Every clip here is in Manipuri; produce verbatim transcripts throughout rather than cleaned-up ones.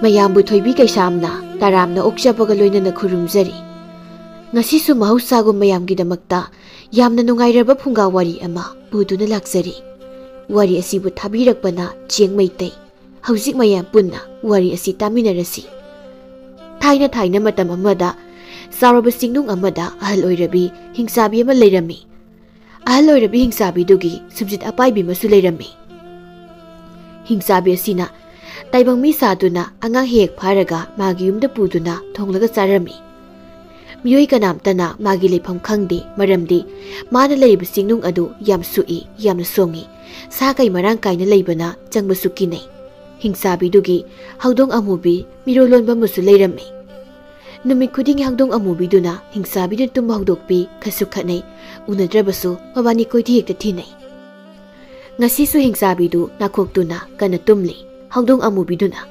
ꯃꯌꯥꯝꯕꯨ ꯊꯣꯏꯕꯤ ꯀꯩꯁꯥꯝꯅ ꯇꯔꯥꯝꯅ ꯑꯣꯛꯆꯕꯒ ꯂꯣꯏꯅꯅ ꯈꯨꯔꯨꯝꯖꯔꯤ꯫ ꯉꯁꯤꯁꯨ ꯃꯍꯧꯁꯥꯒꯨꯝ ꯃꯌꯥꯝꯒꯤꯗꯃꯛꯇ ꯌꯥꯝꯅ ꯅꯨꯡꯉꯥꯏꯔꯕ ꯐꯨꯡꯒꯥ ꯋꯥꯔꯤ ꯑꯃ ꯄꯨꯗꯨꯅ ꯂꯥꯛꯆꯔꯤ꯫ ꯋꯥꯔꯤ ꯑꯁꯤꯕꯨ ꯊꯥꯕꯤꯔꯛꯄꯅ ꯆꯦꯡ ꯃꯩꯇꯩ꯫ ꯍꯧꯖꯤꯛ ꯃꯌꯥꯝ ꯄꯨꯟꯅ ꯋꯥꯔꯤ ꯑꯁꯤ ꯇꯥꯃꯤꯟꯅꯔꯁꯤ꯫ ꯊꯥꯏꯅ ꯊꯥꯏꯅ ꯃꯇꯝ ꯑꯃꯗ ꯆꯥꯎꯔꯕ ꯆꯤꯡꯅꯨꯡ ꯑꯃꯗ ꯑꯍꯜ ꯑꯣꯏꯔꯕꯤ ꯍꯤꯡꯆꯥꯕꯤ ꯑꯃ ꯂꯩꯔꯝꯃꯤ꯫ ꯑꯍꯜ ꯑꯣꯏꯔꯕꯤ ꯍꯤꯡꯆꯥꯕꯤꯗꯨꯒꯤ ꯁꯨꯝꯖꯤꯠ ꯑꯄꯥꯏꯕꯤ ꯑꯃꯁꯨ ꯂꯩꯔꯝꯃꯤ꯫ ꯍꯤꯡꯆꯥꯕꯤ ꯑꯁꯤꯅ ꯇꯥꯏꯕꯪ ꯃꯤ ꯁꯥꯗꯨꯅ ꯑꯉꯥꯡ ꯍꯦꯛ ꯐꯥꯔꯒ ꯃꯥꯒꯤ ꯌꯨꯝꯗ ꯄꯨꯗꯨꯅ ꯊꯣꯡꯂꯒ ꯆꯥꯔꯝꯃꯤ꯫ ꯃꯤꯑꯣꯏ ꯀꯅꯥꯝꯇꯅ ꯃꯥꯒꯤ ꯂꯩꯐꯝ ꯈꯪꯗꯦ, ꯃꯔꯝꯗꯤ ꯃꯥꯅ ꯂꯩꯔꯤꯕ ꯆꯤꯡꯅꯨꯡ ꯑꯗꯨ ꯌꯥꯝ ꯁꯨꯛꯏ, ꯌꯥꯝꯅ ꯁꯣꯡꯏ꯫ ꯁꯥ ꯀꯩ ꯃꯔꯥꯡ ꯀꯥꯏꯅ ꯂꯩꯕꯅ ꯆꯪꯕꯁꯨ ꯀꯤꯅꯩ꯫ ꯍꯤꯡꯆꯥꯕꯤꯗꯨꯒꯤ ꯍꯧꯗꯣꯡ ꯑꯃꯨꯕꯤ ꯃꯤꯔꯣꯜ ꯂꯣꯟꯕ ꯑꯃꯁꯨ ꯂꯩꯔꯝꯃꯤ꯫ ꯅꯨꯃꯤꯠ ꯈꯨꯗꯤꯡꯒꯤ ꯍꯧꯗꯣꯡ ꯑꯃꯨꯕꯤꯗꯨꯅ ꯍꯤꯡꯆꯥꯕꯤꯗꯨꯅ ꯇꯨꯝꯕ ꯍꯧꯗꯣꯛꯄꯤ, ꯈꯠꯁꯨ ꯈꯠꯅꯩ꯫ ꯎꯅꯗ꯭ꯔꯕꯁꯨ ꯃꯕꯥꯅꯤ ꯀꯣꯏꯊꯤ ꯍꯦꯛꯇ ꯊꯤꯅꯩ꯫ ꯉꯁꯤꯁꯨ ꯍꯤꯡꯆꯥꯕꯤꯗꯨ ꯅꯥꯈꯣꯛꯇꯨꯅ ꯀꯟꯅ ꯇꯨꯝꯂꯤ꯫ ꯍꯧꯗꯣꯡ ꯑꯃꯨꯕꯤꯗꯨꯅ,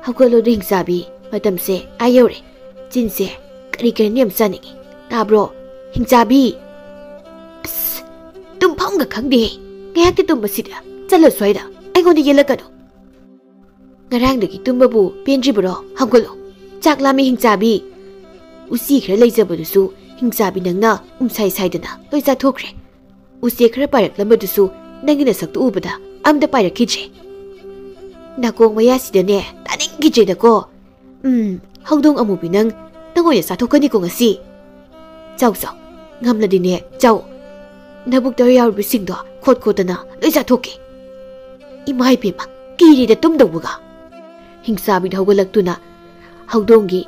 "ꯍꯧꯒꯠꯂꯣꯗ ꯍꯤꯡꯆꯥꯕꯤ, ꯃꯇꯝꯁꯦ ꯑꯥ ꯌꯧꯔꯦ꯫ ꯆꯤꯟꯁꯦ ꯀꯔꯤ ꯀꯔꯤꯅ ꯌꯥꯝ ꯆꯥꯅꯤꯡꯉꯤ꯫ ꯇꯥꯕ꯭ꯔꯣ? ꯍꯤꯡꯆꯥꯕꯤ!" "ꯑꯁ, ꯇꯨꯝꯐꯝꯒ ꯈꯪꯗꯦꯍꯦ꯫ ꯉꯥꯏꯍꯥꯛꯇꯤ ꯇꯨꯝꯕꯁꯤꯗ ꯆꯠꯂꯣ ꯁ꯭ꯋꯥꯏꯗ꯫ ꯑꯩꯉꯣꯟꯗ ꯌꯦꯠꯂꯛꯀꯅꯨ꯫ ꯉꯔꯥꯡꯗꯒꯤ ꯇꯨꯝꯕꯕꯨ ꯄꯦꯟꯗ꯭ꯔꯤꯕꯔꯣ? ꯍꯧꯒꯠꯂꯣ꯫ ꯆꯥꯛ ꯂꯥꯝꯃꯤ ꯍꯤꯡꯆꯥꯕꯤ꯫ ꯎꯆꯤ ꯈꯔ ꯂꯩꯖꯕꯗꯨꯁꯨ ꯍꯤꯡꯆꯥꯕꯤ ꯅꯪꯅ ꯎꯝꯁꯥꯏ ꯁꯥꯏꯗꯅ ꯂꯣꯏ ꯆꯥꯊꯣꯛꯈ꯭ꯔꯦ꯫ ꯎꯆꯦꯛ ꯈꯔ ꯄꯥꯏꯔꯛꯂꯝꯕꯗꯨꯁꯨ ꯅꯪꯒꯤ ꯅꯁꯛꯇꯨ ꯎꯕꯗ ꯑꯝꯇ ꯄꯥꯏꯔꯛꯈꯤꯗ꯭ꯔꯦ꯫ ꯅꯥꯀꯣꯡ ꯃꯌꯥꯁꯤꯗꯅꯦ ꯇꯥꯅꯤꯡꯈꯤꯗ꯭ꯔꯦꯗꯀꯣ꯫ ꯎꯝ, ꯍꯧꯗꯣꯡ ꯑꯃꯨꯕꯤ ꯅꯪ, ꯅꯪ ꯑꯣꯏꯅ ꯆꯥꯊꯣꯛꯀꯅꯤꯀꯣ ꯉꯁꯤ꯫ ꯆꯥꯎ ꯆꯥꯎ, ꯉꯝꯂꯗꯤꯅꯦ ꯆꯥꯎ꯫ ꯅꯕꯨꯛꯇ ꯌꯥꯎꯔꯤꯕꯁꯤꯡꯗꯣ ꯈꯣꯠ ꯈꯣꯠꯇꯅ ꯂꯣꯏ ꯆꯥꯊꯣꯛꯀꯦ꯫ ꯏꯃꯥ ꯏꯕꯦꯝꯃ, ꯀꯤꯔꯦꯗ ꯇꯨꯝꯗꯧꯕꯒ꯫" ꯍꯤꯡꯆꯥꯕꯤꯗ ꯍꯧꯒꯠꯂꯛꯇꯨꯅ ꯍꯧꯗꯣꯡꯒꯤ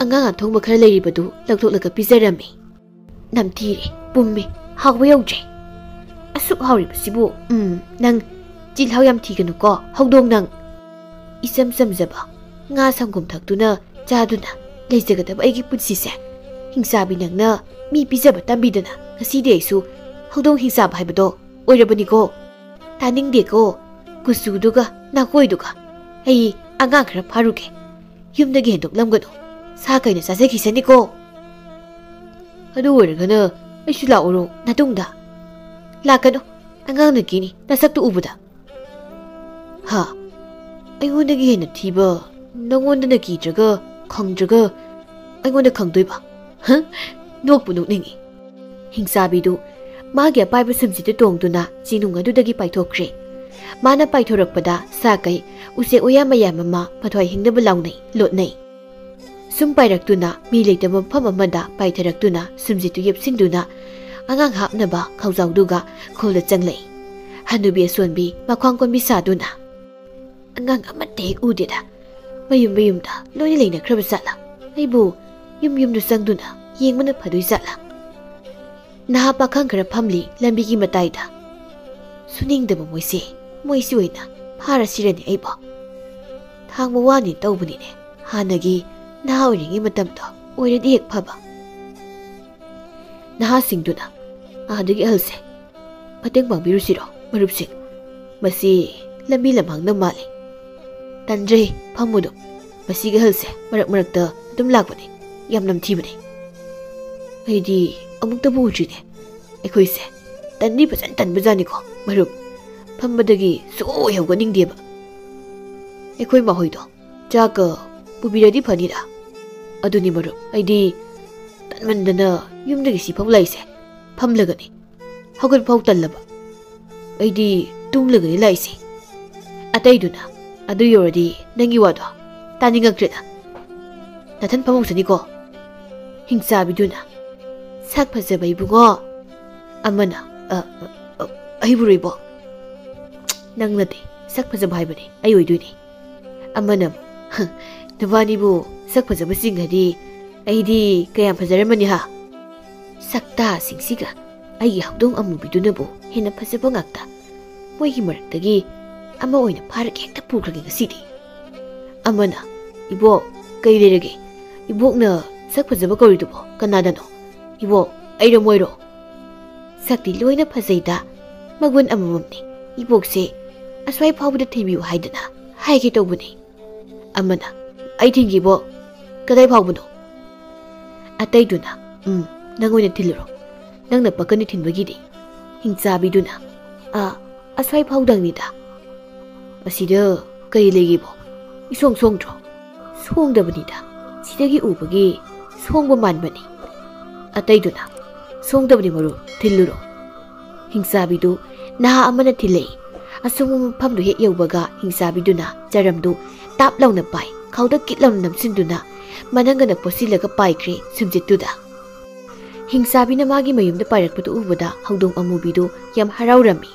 ꯑꯉꯥꯡ ꯑꯊꯣꯡꯕ ꯈꯔ ꯂꯩꯔꯤꯕꯗꯨ ꯂꯧꯊꯣꯛꯂꯒ ꯄꯤꯖꯔꯝꯃꯤ꯫ "ꯅꯝꯊꯤꯔꯦ, ꯄꯨꯝꯃꯦ, ꯍꯥꯎꯕ ꯌꯧꯗ꯭ꯔꯦ꯫ ꯑꯁꯨꯛ ꯍꯥꯎꯔꯤꯕꯁꯤꯕꯨ, ꯎꯝ, ꯅꯪ ꯆꯤꯜꯍꯥꯎ ꯌꯥꯝ ꯊꯤꯒꯅꯨꯀꯣ, ꯍꯧꯗꯣꯡ ꯅꯪ꯫ ꯏꯆꯝ ꯆꯝꯖꯕ ꯉꯥ ꯁꯪꯒꯣꯝ ꯊꯛꯇꯨꯅ ꯆꯥꯗꯨꯅ ꯂꯩꯖꯒꯗꯕ ꯑꯩꯒꯤ ꯄꯨꯟꯁꯤꯁꯦ ꯍꯤꯡꯆꯥꯕꯤ ꯅꯪꯅ ꯃꯤ ꯄꯤꯖꯕ ꯇꯝꯕꯤꯗꯅ ꯉꯁꯤꯗꯤ ꯑꯩꯁꯨ ꯍꯧꯗꯣꯡ ꯍꯤꯡꯆꯥꯕ ꯍꯥꯏꯕꯗꯣ ꯑꯣꯏꯔꯕꯅꯤꯀꯣ꯫ ꯇꯥꯅꯤꯡꯗꯦꯀꯣ, ꯀꯨꯆꯨꯗꯨꯒ ꯅꯥꯀꯣꯏꯗꯨꯒ꯫ ꯑꯩ ꯑꯉꯥꯡ ꯈꯔ ꯐꯥꯔꯨꯒꯦ꯫ ꯌꯨꯝꯗꯒꯤ ꯍꯦꯟꯗꯣꯛꯂꯝꯒꯅꯨ꯫ ꯁꯥ ꯀꯩꯅ ꯆꯥꯖꯈꯤꯁꯅꯤꯀꯣ꯫" "ꯑꯗꯨ ꯑꯣꯏꯔꯒꯅ ꯑꯩꯁꯨ ꯂꯥꯛꯎꯔꯣ ꯅꯇꯨꯡꯗ?" "ꯂꯥꯛꯀꯅꯨ, ꯑꯉꯥꯡ ꯅꯨꯄꯤꯅꯤ, ꯅꯁꯛꯇꯨ ꯎꯕꯗ꯫" "ꯍꯥ? ꯑꯩꯉꯣꯟꯗꯒꯤ ꯍꯦꯟꯅ ꯊꯤꯕ ꯅꯪꯉꯣꯟꯗꯅ ꯀꯤꯗ꯭ꯔꯒ ꯈꯪꯗ꯭ꯔꯒ ꯑꯩꯉꯣꯟꯗ ꯈꯪꯗꯣꯏꯕ? ꯍ? ꯅꯣꯛꯄꯨ ꯅꯣꯛꯅꯤꯡꯉꯤ꯫ ꯍꯤꯡꯆꯥꯕꯤꯗꯨ ꯃꯥꯒꯤ ꯑꯄꯥꯏꯕ ꯁꯨꯝꯁꯤꯠꯇ ꯇꯣꯡꯗꯨꯅ ꯆꯤꯡꯅꯨꯡ ꯑꯗꯨꯗꯒꯤ ꯄꯥꯏꯊꯣꯛꯈ꯭ꯔꯦ꯫ ꯃꯥꯅ ꯄꯥꯏꯊꯣꯔꯛꯄꯗ ꯁꯥ ꯀꯩ, ꯎꯆꯦꯛ ꯋꯥꯌꯥ ꯃꯌꯥꯝ ꯑꯃ ꯃꯊ꯭ꯋꯥꯏ ꯍꯤꯡꯅꯕ ꯂꯥꯎꯅꯩ, ꯂꯣꯠꯅꯩ꯫ ꯁꯨꯝ ꯄꯥꯏꯔꯛꯇꯨꯅ ꯃꯤ ꯂꯩꯇꯕ ꯃꯐꯝ ꯑꯃꯗ ꯄꯥꯏꯊꯔꯛꯇꯨꯅ ꯁꯨꯝꯁꯤꯠꯇꯨ ꯌꯦꯞꯁꯤꯟꯗꯨꯅ ꯑꯉꯥꯡ ꯍꯥꯞꯅꯕ ꯈꯧꯖꯥꯎꯗꯨꯒ ꯈꯣꯜꯗ ꯆꯪꯂꯛꯏ꯫ ꯍꯅꯨꯕꯤ ꯑꯁꯣꯟꯕꯤ ꯃꯈ꯭ꯋꯥꯡ ꯀꯣꯟꯕꯤ ꯁꯥꯗꯨꯅ, "ꯑꯉꯥꯡ ꯑꯃꯠꯇ ꯍꯦꯛ ꯎꯗꯦꯗ꯫ ꯃꯌꯨꯝ ꯃꯌꯨꯝꯗ ꯂꯣꯏꯅ ꯂꯩꯅꯈ꯭ꯔꯕ ꯖꯥꯠꯂꯥ? ꯑꯩꯕꯨ ꯌꯨꯝ ꯌꯨꯝꯗ ꯆꯪꯗꯨꯅ ꯌꯦꯡꯕꯅ ꯐꯗꯣꯏ ꯖꯥꯠꯂꯥ?" ꯅꯍꯥ ꯄꯥꯈꯪ ꯈꯔ ꯐꯝꯂꯤ ꯂꯝꯕꯤꯒꯤ ꯃꯇꯥꯏꯗ꯫ "ꯁꯨꯅꯤꯡꯗꯕ ꯃꯣꯏꯁꯦ, ꯃꯣꯏꯁꯤ ꯑꯣꯏꯅ ꯐꯥꯔꯁꯤꯔꯅꯦ ꯑꯩꯕꯣ? ꯊꯥꯡꯕ ꯋꯥꯅꯤ ꯇꯧꯕꯅꯤꯅꯦ, ꯍꯥꯟꯅꯒꯤ ꯅꯍꯥ ꯑꯣꯏꯔꯤꯉꯩ ꯃꯇꯝꯗꯣ ꯑꯣꯏꯔꯗꯤ ꯍꯦꯛ ꯐꯕ꯫" ꯅꯍꯥꯁꯤꯡꯗꯨꯅ, "ꯑꯥꯗꯒꯤ ꯑꯍꯜꯁꯦ ꯃꯇꯦꯡ ꯄꯥꯡꯕꯤꯔꯨꯁꯤꯔꯣ, ꯃꯔꯨꯞꯁꯤꯡ? ꯃꯁꯤ ꯂꯝꯕꯤ ꯂꯝꯍꯥꯡꯗ ꯃꯥꯜꯂꯤ꯫ ꯇꯟꯖꯩ, ꯐꯝꯃꯨꯗꯣ꯫ ꯃꯁꯤꯒꯤ ꯑꯍꯜꯁꯦ ꯃꯔꯛ ꯃꯔꯛꯇ ꯑꯗꯨꯝ ꯂꯥꯛꯄꯅꯤ꯫ ꯌꯥꯝ ꯅꯝꯊꯤꯕꯅꯤ꯫ ꯑꯩꯗꯤ ꯑꯃꯨꯛꯇꯕꯨ ꯎꯗ꯭ꯔꯤꯅꯦ꯫ ꯑꯩꯈꯣꯏꯁꯦ ꯇꯟꯗꯤ ꯐꯖꯅ ꯇꯟꯕꯖꯥꯠꯅꯤꯀꯣ, ꯃꯔꯨꯞ꯫ ꯐꯝꯕꯗꯒꯤ ꯁꯨꯛꯍꯧ ꯍꯧꯒꯠꯅꯤꯡꯗꯦꯕ꯫ ꯑꯩꯈꯣꯏ ꯃꯥꯍꯣꯏꯗꯣ ꯆꯥꯛꯀ ꯄꯨꯕꯤꯔꯗꯤ ꯐꯅꯤꯗ꯫ ꯑꯗꯨꯅꯤ ꯃꯔꯨꯞ, ꯑꯩꯗꯤ ꯇꯟꯃꯟꯗꯅ ꯌꯨꯝꯗꯒꯤ ꯁꯤꯐꯥꯎ ꯂꯥꯛꯏꯁꯦ ꯐꯝꯂꯒꯅꯤ꯫ ꯍꯧꯒꯠꯐꯥꯎ ꯇꯜꯂꯕ꯫ ꯑꯩꯗꯤ ꯇꯨꯝꯂꯒꯅꯤ ꯂꯥꯛꯏꯁꯦ꯫" ꯑꯇꯩꯗꯨꯅ, "ꯑꯗꯨ ꯌꯧꯔꯗꯤ ꯅꯪꯒꯤ ꯋꯥꯗꯣ ꯇꯥꯅꯤꯡꯉꯛꯇ꯭ꯔꯦꯗ꯫ ꯅꯊꯟ ꯐꯝꯍꯧꯁꯅꯤꯀꯣ꯫" ꯍꯤꯡꯆꯥꯕꯤꯗꯨꯅ, "ꯁꯛ ꯐꯖꯕ ꯏꯕꯨꯡꯉꯣ꯫" ꯑꯃꯅ, "ꯑ, ꯑ, ꯑ, ꯑꯩꯕꯨꯔꯣ ꯏꯕꯣ?" "ꯅꯪ ꯅꯠꯇꯦ, ꯁꯛ ꯐꯖꯕ ꯍꯥꯏꯕꯅꯤ, ꯑꯩ ꯑꯣꯏꯗꯣꯏꯅꯤ꯫" ꯑꯃꯅ ꯑꯃꯨꯛ, "ꯍ, ꯅꯕꯥꯅꯤꯕꯨ ꯁꯛ ꯐꯖꯕ ꯆꯤꯡꯉꯗꯤ ꯑꯩꯗꯤ ꯀꯌꯥꯝ ꯐꯖꯔꯝꯃꯅꯤ ꯍꯥ? ꯁꯛꯇꯥꯁꯤꯡꯁꯤꯒ ꯑꯩꯒꯤ ꯍꯧꯗꯣꯡ ꯑꯃꯨꯕꯤꯗꯨꯅꯕꯨ ꯍꯦꯟꯅ ꯐꯖꯕ ꯉꯥꯛꯇ꯫ ꯃꯣꯏꯒꯤ ꯃꯔꯛꯇꯒꯤ ꯑꯃ ꯑꯣꯏꯅ ꯐꯥꯔꯒ ꯍꯦꯛꯇ ꯄꯨꯈ꯭ꯔꯒꯦ ꯉꯁꯤꯗꯤ꯫" ꯑꯃꯅ, "ꯏꯕꯣꯛ, ꯀꯩ ꯂꯩꯔꯒꯦ? ꯏꯕꯣꯛꯅ ꯁꯛ ꯐꯖꯕ ꯀꯧꯔꯤꯗꯨꯕꯣ ꯀꯅꯥꯗꯅꯣ? ꯏꯕꯣꯛ, ꯑꯩꯔꯣ ꯃꯣꯏꯔꯣ?" "ꯁꯛꯇꯤ ꯂꯣꯏꯅ ꯐꯖꯩꯗ, ꯃꯒꯨꯟ ꯑꯃꯃꯝꯅꯤ꯫ ꯏꯕꯣꯛꯁꯦ ꯑꯁ꯭ꯋꯥꯏ ꯐꯥꯎꯕꯗ ꯊꯤꯟꯕꯤꯌꯨ ꯍꯥꯏꯗꯅ ꯍꯥꯏꯒꯦ ꯇꯧꯕꯅꯤ꯫" ꯑꯃꯅ, "ꯑꯩ ꯊꯤꯟꯒꯦꯕꯣ꯫ ꯀꯗꯥꯏ ꯐꯥꯎꯕꯅꯣ?" ꯑꯇꯩꯗꯨꯅ, "ꯎꯝ, ꯅꯪ ꯑꯣꯏꯅ ꯊꯤꯜꯂꯨꯔꯣ꯫ ꯅꯪꯅ ꯄꯛꯀꯅꯤ ꯊꯤꯟꯕꯒꯤꯗꯤ꯫" ꯍꯤꯡꯆꯥꯕꯤꯗꯨꯅ, "ꯑꯥ, ꯑꯁ꯭ꯋꯥꯏ ꯐꯥꯎꯗꯪꯅꯤꯗ꯫ ꯑꯁꯤꯗ "ꯀꯔꯤ ꯂꯩꯒꯦꯕꯣ? ꯏꯁꯣꯡ ꯁꯣꯡꯗ꯭ꯔꯣ?" "ꯁꯣꯡꯗꯕꯅꯤꯗ, ꯁꯤꯗꯒꯤ ꯎꯕꯒꯤ ꯁꯣꯡꯕ ꯃꯥꯟꯕꯅꯤ꯫ ꯑꯇꯩꯗꯨꯅ ꯁꯣꯡꯗꯕꯅꯤ ꯃꯔꯨꯞ, ꯊꯤꯜꯂꯨꯔꯣ꯫" ꯍꯤꯡꯆꯥꯕꯤꯗꯨ ꯅꯍꯥ ꯑꯃꯅ ꯊꯤꯜꯂꯛꯏ꯫ ꯑꯁꯣꯡꯕ ꯃꯐꯝꯗꯨ ꯍꯦꯛ ꯌꯧꯕꯒ ꯍꯤꯡꯆꯥꯕꯤꯗꯨꯅ ꯆꯔꯝꯗꯨ ꯇꯥꯞ ꯂꯥꯎꯅ ꯄꯥꯏ, ꯈꯥꯎꯗ ꯀꯤꯠ ꯂꯥꯎꯅ ꯅꯝꯁꯤꯟꯗꯨꯅ ꯃꯅꯪꯒꯅ ꯄꯣꯠꯁꯤꯜꯂꯒ ꯄꯥꯏꯈ꯭ꯔꯦ ꯁꯨꯝꯆꯤꯠꯇꯨꯗ꯫ ꯍꯤꯡꯆꯥꯕꯤꯅ ꯃꯥꯒꯤ ꯃꯌꯨꯝꯗ ꯄꯥꯏꯔꯛꯄꯗꯨ ꯎꯕꯗ ꯍꯧꯗꯣꯡ ꯑꯃꯨꯕꯤꯗꯨ ꯌꯥꯝ ꯍꯔꯥꯎꯔꯝꯃꯤ꯫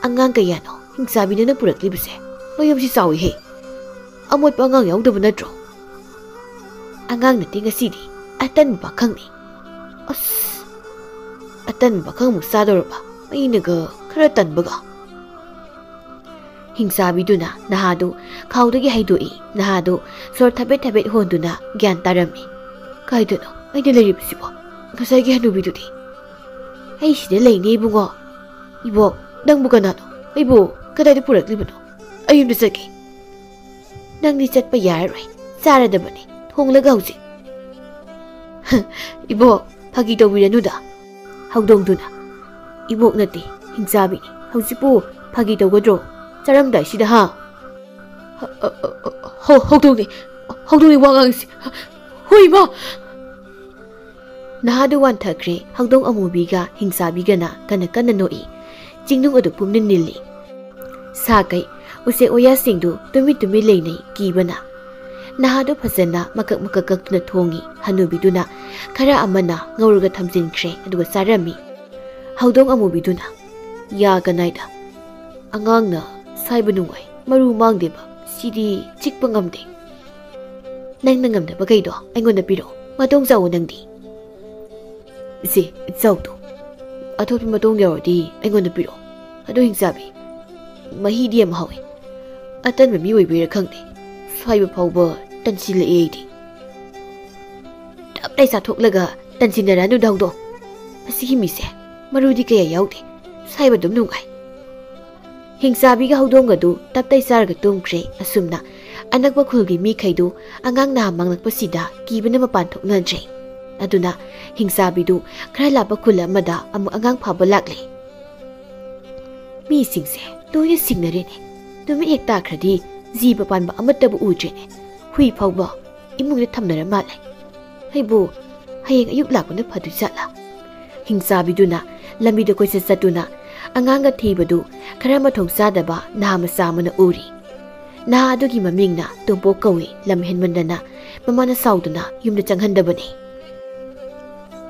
"ꯑꯉꯥꯡ ꯀꯌꯥꯅꯣ ꯍꯤꯡꯆꯥꯕꯤꯅꯅ ꯄꯨꯔꯛꯂꯤꯕꯁꯦ? ꯃꯌꯨꯝꯁꯤ ꯆꯥꯎꯏꯍꯦ꯫ ꯑꯃꯣꯠꯄ ꯑꯉꯥꯡ ꯌꯥꯎꯗꯕ ꯅꯠꯇ꯭ꯔꯣ?" "ꯑꯉꯥꯡ ꯅꯠꯇꯦ ꯉꯁꯤꯗꯤ, ꯑꯇꯟꯕ ꯄꯥꯈꯪꯅꯤ꯫" "ꯑꯁ, ꯑꯇꯟꯕ ꯄꯥꯈꯪꯃꯨꯛ ꯆꯥꯗꯧꯔꯕ, ꯑꯩꯅꯒ ꯈꯔ ꯇꯟꯕꯒ꯫" ꯍꯤꯡꯆꯥꯕꯤꯗꯨꯅ ꯅꯍꯥꯗꯨ ꯈꯥꯎꯗꯒꯤ ꯍꯩꯗꯣꯛꯏ꯫ ꯅꯍꯥꯗꯨ ꯁꯣꯔ ꯊꯕꯦꯠ ꯊꯕꯦꯠ ꯍꯣꯟꯗꯨꯅ ꯒ꯭ꯌꯥꯟ ꯇꯥꯔꯝꯃꯤ꯫ "ꯀꯥꯏꯗꯅꯣ ꯑꯩꯅ ꯂꯩꯔꯤꯕꯁꯤꯕꯣ? ꯉꯁꯥꯏꯒꯤ ꯍꯅꯨꯕꯤꯗꯨꯗꯤ?" "ꯑꯩ ꯁꯤꯗ ꯂꯩꯅꯦ ꯏꯕꯨꯡꯉꯣ꯫" "ꯏꯕꯣꯛ, ꯅꯪꯕꯨ ꯀꯅꯥꯅꯣ? ꯑꯩꯕꯨ ꯀꯗꯥꯏꯗ ꯄꯨꯔꯛꯂꯤꯕꯅꯣ? ꯑꯩ ꯌꯨꯝꯗ ꯆꯠꯀꯦ꯫" "ꯅꯪꯗꯤ ꯆꯠꯄ ꯌꯥꯔꯔꯣꯏ, ꯆꯥꯔꯗꯕꯅꯤ ꯊꯣꯡꯂꯒ ꯍꯧꯖꯤꯛ꯫" "ꯏꯕꯣꯛ, ꯐꯥꯒꯤ ꯇꯧꯕꯤꯔꯅꯨꯗ꯫" ꯍꯧꯗꯣꯡꯗꯨꯅ, "ꯏꯕꯣꯛ ꯅꯠꯇꯦ, ꯍꯤꯡꯆꯥꯕꯤꯅꯤ꯫ ꯍꯧꯖꯤꯛꯄꯨ ꯐꯥꯒꯤ ꯇꯧꯒꯗ꯭ꯔꯣ? ꯆꯥꯔꯝꯗꯥꯏꯁꯤꯗ, ꯍꯥ?" "ꯍ-, ꯍ-, ꯍ-, ꯍ-, ꯍꯧꯗꯣꯡꯅꯤ, ꯍꯧꯗꯣꯡꯅꯤ ꯋꯥ ꯉꯥꯡꯉꯤꯁꯦ꯫ ꯍꯣꯏ, ꯏꯃꯥ!" ꯅꯍꯥꯗꯨ ꯋꯥꯟꯊꯈ꯭ꯔꯦ꯫ ꯍꯧꯗꯣꯡ ꯑꯃꯨꯕꯤꯒ ꯍꯤꯡꯆꯥꯕꯤꯒꯅ ꯀꯟꯅ ꯀꯟꯅ ꯅꯣꯛꯏ꯫ ꯆꯤꯡꯅꯨꯡ ꯑꯗꯨ ꯄꯨꯝꯅꯤꯜ ꯅꯤꯜꯂꯤ꯫ ꯁꯥ ꯀꯩ, ꯎꯆꯦꯛ ꯋꯥꯌꯥꯁꯤꯡꯗꯨ ꯇꯨꯃꯤꯟ ꯇꯨꯃꯤꯟ ꯂꯩꯅꯩ ꯀꯤꯕꯅ꯫ ꯅꯍꯥꯗꯨ ꯐꯖꯅ ꯃꯀꯛ ꯃꯀꯛ ꯀꯛꯇꯨꯅ ꯊꯣꯡꯉꯤ꯫ ꯍꯅꯨꯕꯤꯗꯨꯅ ꯈꯔ ꯑꯃꯅ ꯉꯧꯔꯒ ꯊꯝꯖꯤꯟꯈ꯭ꯔꯦ, ꯑꯗꯨꯒ ꯆꯥꯔꯝꯃꯤ꯫ ꯍꯧꯗꯣꯡ ꯑꯃꯨꯕꯤꯗꯨꯅ, "ꯌꯥ ꯀꯅꯥꯏꯗ? ꯑꯉꯥꯡꯅ ꯁꯥꯏꯕ ꯅꯨꯡꯉꯥꯏ, ꯃꯔꯨ ꯃꯥꯡꯗꯦꯕ, ꯁꯤꯗꯤ ꯆꯤꯛꯄ ꯉꯝꯗꯦ꯫" "ꯅꯪꯅ ꯉꯝꯗꯕꯈꯩꯗꯣ ꯑꯩꯉꯣꯟꯗ ꯄꯤꯔꯛꯑꯣ, ꯃꯇꯣꯡ ꯆꯥꯎꯑꯣ ꯅꯪꯗꯤ꯫" "ꯏꯆꯦ, ꯆꯥꯎꯗꯣ, ꯑꯊꯣꯠꯄ ꯃꯇꯣꯡ ꯌꯥꯎꯔꯗꯤ ꯑꯩꯉꯣꯟꯗ ꯄꯤꯔꯛꯑꯣ꯫ ꯑꯗꯣ ꯍꯤꯡꯆꯥꯕꯤ, ꯃꯍꯤꯗꯤ ꯌꯥꯝ ꯍꯥꯎꯏ, ꯑꯇꯟꯕ ꯃꯤ ꯑꯣꯏꯕꯩꯔꯥ ꯈꯪꯗꯦ, ꯁꯥꯏꯕ ꯐꯥꯎꯕ ꯇꯟꯁꯤꯜꯂꯛꯑꯦ ꯑꯩꯗꯤ꯫" "ꯇꯞ ꯇꯥꯏ ꯆꯥꯊꯣꯛꯂꯒ ꯇꯟꯁꯤꯟꯅꯔꯅꯨꯗ ꯍꯧꯗꯣꯡ꯫ ꯃꯁꯤꯒꯤ ꯃꯤꯁꯦ ꯃꯔꯨꯗꯤ ꯀꯌꯥ ꯌꯥꯎꯗꯦ, ꯁꯥꯏꯕ ꯑꯗꯨꯝ ꯅꯨꯡꯉꯥꯏ꯫" ꯍꯤꯡꯆꯥꯕꯤꯒ ꯍꯧꯗꯣꯡ ꯑꯗꯨ ꯇꯞ ꯇꯥꯏ ꯆꯥꯔꯒ ꯇꯨꯝꯈ꯭ꯔꯦ꯫ ꯑꯁꯨꯝꯅ ꯑꯅꯛꯄ ꯈꯨꯜꯒꯤ ꯃꯤꯈꯩꯗꯨ ꯑꯉꯥꯡ ꯅꯍꯥ ꯃꯥꯡꯂꯛꯄꯁꯤꯗ ꯀꯤꯕꯅ ꯃꯄꯥꯟ ꯊꯣꯛꯅꯗ꯭ꯔꯦ꯫ ꯑꯗꯨꯅ ꯍꯤꯡꯆꯥꯕꯤꯗꯨ ꯈꯔ ꯂꯥꯞꯄ ꯈꯨꯜ ꯑꯃꯗ ꯑꯃꯨꯛ ꯑꯉꯥꯡ ꯐꯥꯕ ꯂꯥꯛꯂꯦ꯫ "ꯃꯤꯁꯤꯡꯁꯦ ꯂꯣꯏꯅ ꯁꯤꯡꯅꯔꯦꯅꯦ꯫ ꯅꯨꯃꯤꯠ ꯍꯦꯛ ꯇꯥꯈ꯭ꯔꯗꯤ ꯖꯤꯕ ꯄꯥꯟꯕ ꯑꯃꯠꯇꯕꯨ ꯎꯗ꯭ꯔꯦꯅꯦ꯫ ꯍꯨꯏ ꯐꯥꯎꯕ ꯏꯃꯨꯡꯗ ꯊꯝꯅꯔ ꯃꯥꯜꯂꯦ꯫ ꯑꯩꯕꯨ ꯍꯌꯦꯡ ꯑꯌꯨꯛ ꯂꯥꯛꯄꯅ ꯐꯗꯣꯏ ꯖꯥꯠꯂꯥ? ꯍꯤꯡꯆꯥꯕꯤꯗꯨꯅ ꯂꯝꯕꯤꯗ ꯀꯣꯏꯆꯠ ꯆꯠꯇꯨꯅ ꯑꯉꯥꯡꯒ ꯊꯤꯕꯗꯨ ꯈꯔ ꯃꯊꯣꯡ ꯆꯥꯗꯕ ꯅꯍꯥ ꯃꯆꯥ ꯑꯃꯅ ꯎꯔꯤ꯫ ꯅꯍꯥ ꯑꯗꯨꯒꯤ ꯃꯃꯤꯡꯅ ꯇꯣꯝꯄꯣꯛ ꯀꯧꯏ꯫ ꯂꯝ ꯍꯦꯟꯃꯟꯗꯅ ꯃꯃꯥꯅ ꯁꯥꯎꯗꯨꯅ ꯌꯨꯝꯗ ꯆꯪꯍꯟꯗꯕꯅꯤ꯫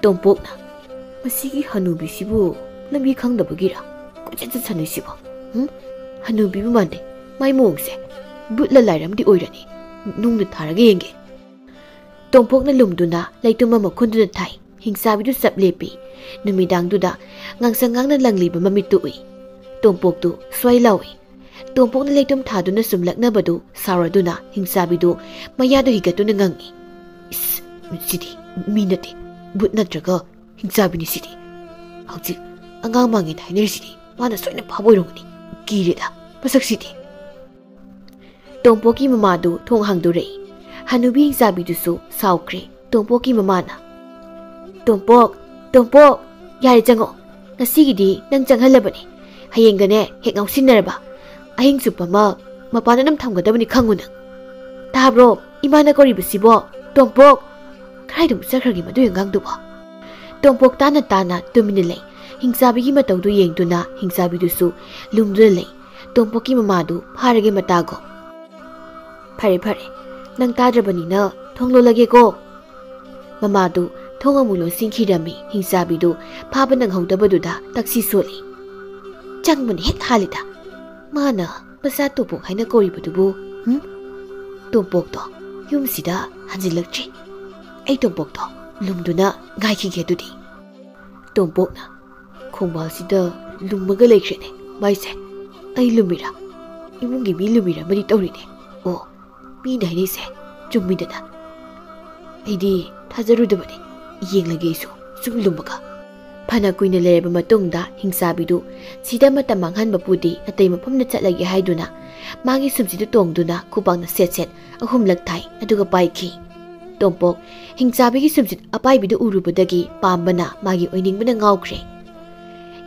ꯇꯣꯝꯄꯣꯛꯅ, "ꯃꯁꯤꯒꯤ ꯍꯅꯨꯕꯤꯁꯤꯕꯨ ꯂꯝꯕꯤ ꯈꯪꯗꯕꯒꯤꯔ ꯀꯣꯏꯆꯠ ꯆꯠꯁꯟꯅꯩꯁꯤꯕꯣ? ꯎꯝ? ꯍꯅꯨꯕꯤꯕꯨ ꯃꯥꯟꯗꯦ꯫ ꯃꯥꯏ ꯃꯑꯣꯡꯁꯦ ꯕꯨꯠꯂ ꯂꯥꯏꯔꯝꯗꯤ ꯑꯣꯏꯔꯅꯤ꯫ ꯅꯨꯡꯗ ꯊꯥꯔꯒ ꯌꯦꯡꯒꯦ꯫" ꯇꯣꯝꯄꯣꯛꯅ ꯂꯨꯝꯗꯨꯅ ꯂꯩꯇꯨꯝ ꯑꯃ ꯈꯨꯟꯗꯨꯅ ꯊꯥꯏ꯫ ꯍꯤꯡꯆꯥꯕꯤꯗꯨ ꯆꯞ ꯂꯦꯞꯄꯤ꯫ ꯅꯨꯃꯤꯗꯥꯡꯗꯨꯗ ꯉꯥꯡꯁꯪ ꯉꯥꯡꯅ ꯂꯪꯂꯤꯕ ꯃꯃꯤꯠꯇꯨ ꯎꯏ꯫ ꯇꯣꯝꯄꯣꯛꯇꯨ ꯁ꯭ꯋꯥꯏ ꯂꯥꯎꯏ꯫ ꯇꯣꯝꯄꯣꯛꯅ ꯂꯩꯇꯨꯝ ꯊꯥꯗꯨꯅ ꯁꯨꯝ ꯂꯛꯅꯕꯗꯨ ꯁꯥꯎꯔꯗꯨꯅ ꯍꯤꯡꯆꯥꯕꯤꯗꯨ ꯃꯌꯥꯗꯨ ꯍꯤꯒꯠꯇꯨꯅ ꯉꯪꯏ, "ꯏꯁ, ꯁꯤꯗꯤ ꯃꯤ ꯅꯠꯇꯦ, ꯕꯨꯠ ꯅꯠꯇ꯭ꯔꯒ ꯍꯤꯡꯆꯥꯕꯤꯅꯤ ꯁꯤꯗꯤ꯫ ꯍꯧꯖꯤꯛ ꯑꯉꯥꯡ ꯃꯥꯡꯉꯦꯅ ꯍꯥꯏꯅꯔꯤꯁꯤꯗꯤ ꯃꯥꯅ ꯁꯣꯏꯅ ꯐꯥꯕ ꯑꯣꯏꯔꯝꯒꯅꯤ꯫ ꯀꯤꯔꯦꯗ ꯃꯁꯛꯁꯤꯗꯤ꯫" ꯇꯣꯝꯄꯣꯛꯀꯤ ꯃꯃꯥꯗꯨ ꯊꯣꯡ ꯍꯥꯡꯗꯣꯔꯛꯏ꯫ ꯍꯅꯨꯕꯤ ꯍꯤꯡꯆꯥꯕꯤꯗꯨꯁꯨ ꯁꯥꯎꯈ꯭ꯔꯦ꯫ ꯇꯣꯝꯄꯣꯛꯀꯤ ꯃꯃꯥꯅ, "ꯇꯣꯝꯄꯣꯛ, ꯇꯣꯝꯄꯣꯛ, ꯌꯥꯔꯦ ꯆꯪꯉꯣ꯫ ꯉꯁꯤꯒꯤꯗꯤ ꯅꯪ ꯆꯪꯍꯜꯂꯕꯅꯤ꯫ ꯍꯌꯦꯡꯗꯅꯦ ꯍꯦꯛ ꯉꯥꯎꯁꯤꯟꯅꯔꯕ ꯑꯍꯤꯡ ꯆꯨꯞꯄ ꯑꯃ ꯃꯄꯥꯟꯗ ꯑꯗꯨꯝ ꯊꯝꯒꯗꯕꯅꯤ ꯈꯪꯉꯨ ꯅꯪ꯫ ꯇꯥꯕ꯭ꯔꯣ? ꯏꯃꯥꯅ ꯀꯧꯔꯤꯕꯁꯤꯕꯣ? ꯇꯣꯝꯄꯣꯛ!" ꯀꯗꯥꯏꯗꯕꯨ ꯆꯠꯈ꯭ꯔꯒꯦ ꯃꯗꯨꯒꯤ ꯑꯉꯥꯡꯗꯨꯕꯣ? ꯇꯣꯝꯄꯣꯛ ꯇꯥꯅ ꯇꯥꯅ ꯇꯨꯃꯤꯟꯅ ꯂꯩ꯫ ꯍꯤꯡꯆꯥꯕꯤꯒꯤ ꯃꯇꯧꯗꯨ ꯌꯦꯡꯗꯨꯅ ꯍꯤꯡꯆꯥꯕꯤꯗꯨꯁꯨ ꯂꯨꯝꯗꯨꯅ ꯂꯩ꯫ ꯇꯣꯝꯄꯣꯛꯀꯤ ꯃꯃꯥꯗꯨ ꯐꯥꯔꯒꯦ ꯃꯇꯥꯒꯣ꯫ "ꯐꯔꯦ, ꯐꯔꯦ, ꯅꯪ ꯇꯥꯗ꯭ꯔꯕꯅꯤꯅ ꯊꯣꯡ ꯂꯣꯜꯂꯒꯦꯀꯣ꯫" ꯃꯃꯥꯗꯨ ꯊꯣꯡ ꯑꯃꯨꯛ ꯂꯣꯟꯁꯤꯟꯈꯤꯔꯝꯃꯤ꯫ ꯍꯤꯡꯆꯥꯕꯤꯗꯨ ꯐꯥꯕ ꯅꯪꯍꯧꯗꯕꯗꯨꯗ ꯇꯛꯁꯤ ꯁꯣꯜꯂꯤ꯫ "ꯆꯪꯕꯅ ꯍꯦꯛ ꯍꯥꯜꯂꯤꯗ꯫ ꯃꯥꯅ ꯃꯆꯥ ꯇꯣꯝꯄꯣꯛ ꯍꯥꯏꯅ ꯀꯧꯔꯤꯕꯗꯨꯕꯨ, ꯍꯨꯝ? ꯇꯣꯝꯄꯣꯛꯇꯣ ꯌꯨꯝꯁꯤꯗ ꯍꯟꯖꯤꯜꯂꯛꯇ꯭ꯔꯤ꯫ ꯑꯩ ꯇꯣꯝꯄꯣꯛꯇꯣ ꯂꯨꯝꯗꯨꯅ ꯉꯥꯏꯈꯤꯒꯦ ꯑꯗꯨꯗꯤ꯫" ꯇꯣꯝꯄꯣꯛꯅ, "ꯈꯣꯡꯕꯥꯜꯁꯤꯗ ꯂꯨꯝꯃꯒ ꯂꯩꯈ꯭ꯔꯦꯅꯦ ꯃꯥꯏꯁꯦ꯫ ꯑꯩ ꯂꯨꯝꯃꯤꯔꯥ? ꯏꯃꯨꯡꯒꯤ ꯃꯤ ꯂꯨꯝꯃꯤꯔꯥ ꯑꯃꯗꯤ ꯇꯧꯔꯤꯅꯦ꯫ ꯑꯣ, ꯃꯤꯅ ꯍꯥꯏꯅꯩꯁꯦ ꯆꯨꯝꯃꯤꯗꯅ꯫ ꯑꯩꯗꯤ ꯊꯥꯖꯔꯨꯗꯕꯅꯤ꯫ ꯌꯦꯡꯂꯒꯦ ꯑꯩꯁꯨ ꯁꯨꯝ ꯂꯨꯝꯃꯒ꯫" ꯐꯅ ꯀꯨꯏꯅ ꯂꯩꯔꯕ ꯃꯇꯨꯡꯗ ꯍꯤꯡꯆꯥꯕꯤꯗꯨ ꯁꯤꯗ ꯃꯇꯝ ꯃꯥꯡꯍꯟꯕ ꯄꯨꯗꯦ, ꯑꯇꯩ ꯃꯐꯝꯗ ꯆꯠꯂꯒꯦ ꯍꯥꯏꯗꯨꯅ ꯃꯥꯒꯤ ꯁꯨꯝꯁꯤꯗ ꯇꯣꯡꯗꯨꯅ ꯈꯨꯕꯥꯛꯅ ꯁꯦꯠ ꯁꯦꯠ ꯑꯍꯨꯝꯂꯛ ꯊꯥꯏ, ꯑꯗꯨꯒ ꯄꯥꯏꯈꯤ꯫ ꯇꯣꯝꯄꯣꯛ ꯍꯤꯡꯆꯥꯕꯤꯒꯤ ꯁꯨꯝꯁꯤꯠ ꯑꯄꯥꯏꯕꯤꯗꯨ ꯎꯔꯨꯕꯗꯒꯤ ꯄꯥꯝꯕꯅ ꯃꯥꯒꯤ ꯑꯣꯏꯅꯤꯡꯕꯅ ꯉꯥꯎꯈ꯭ꯔꯦ꯫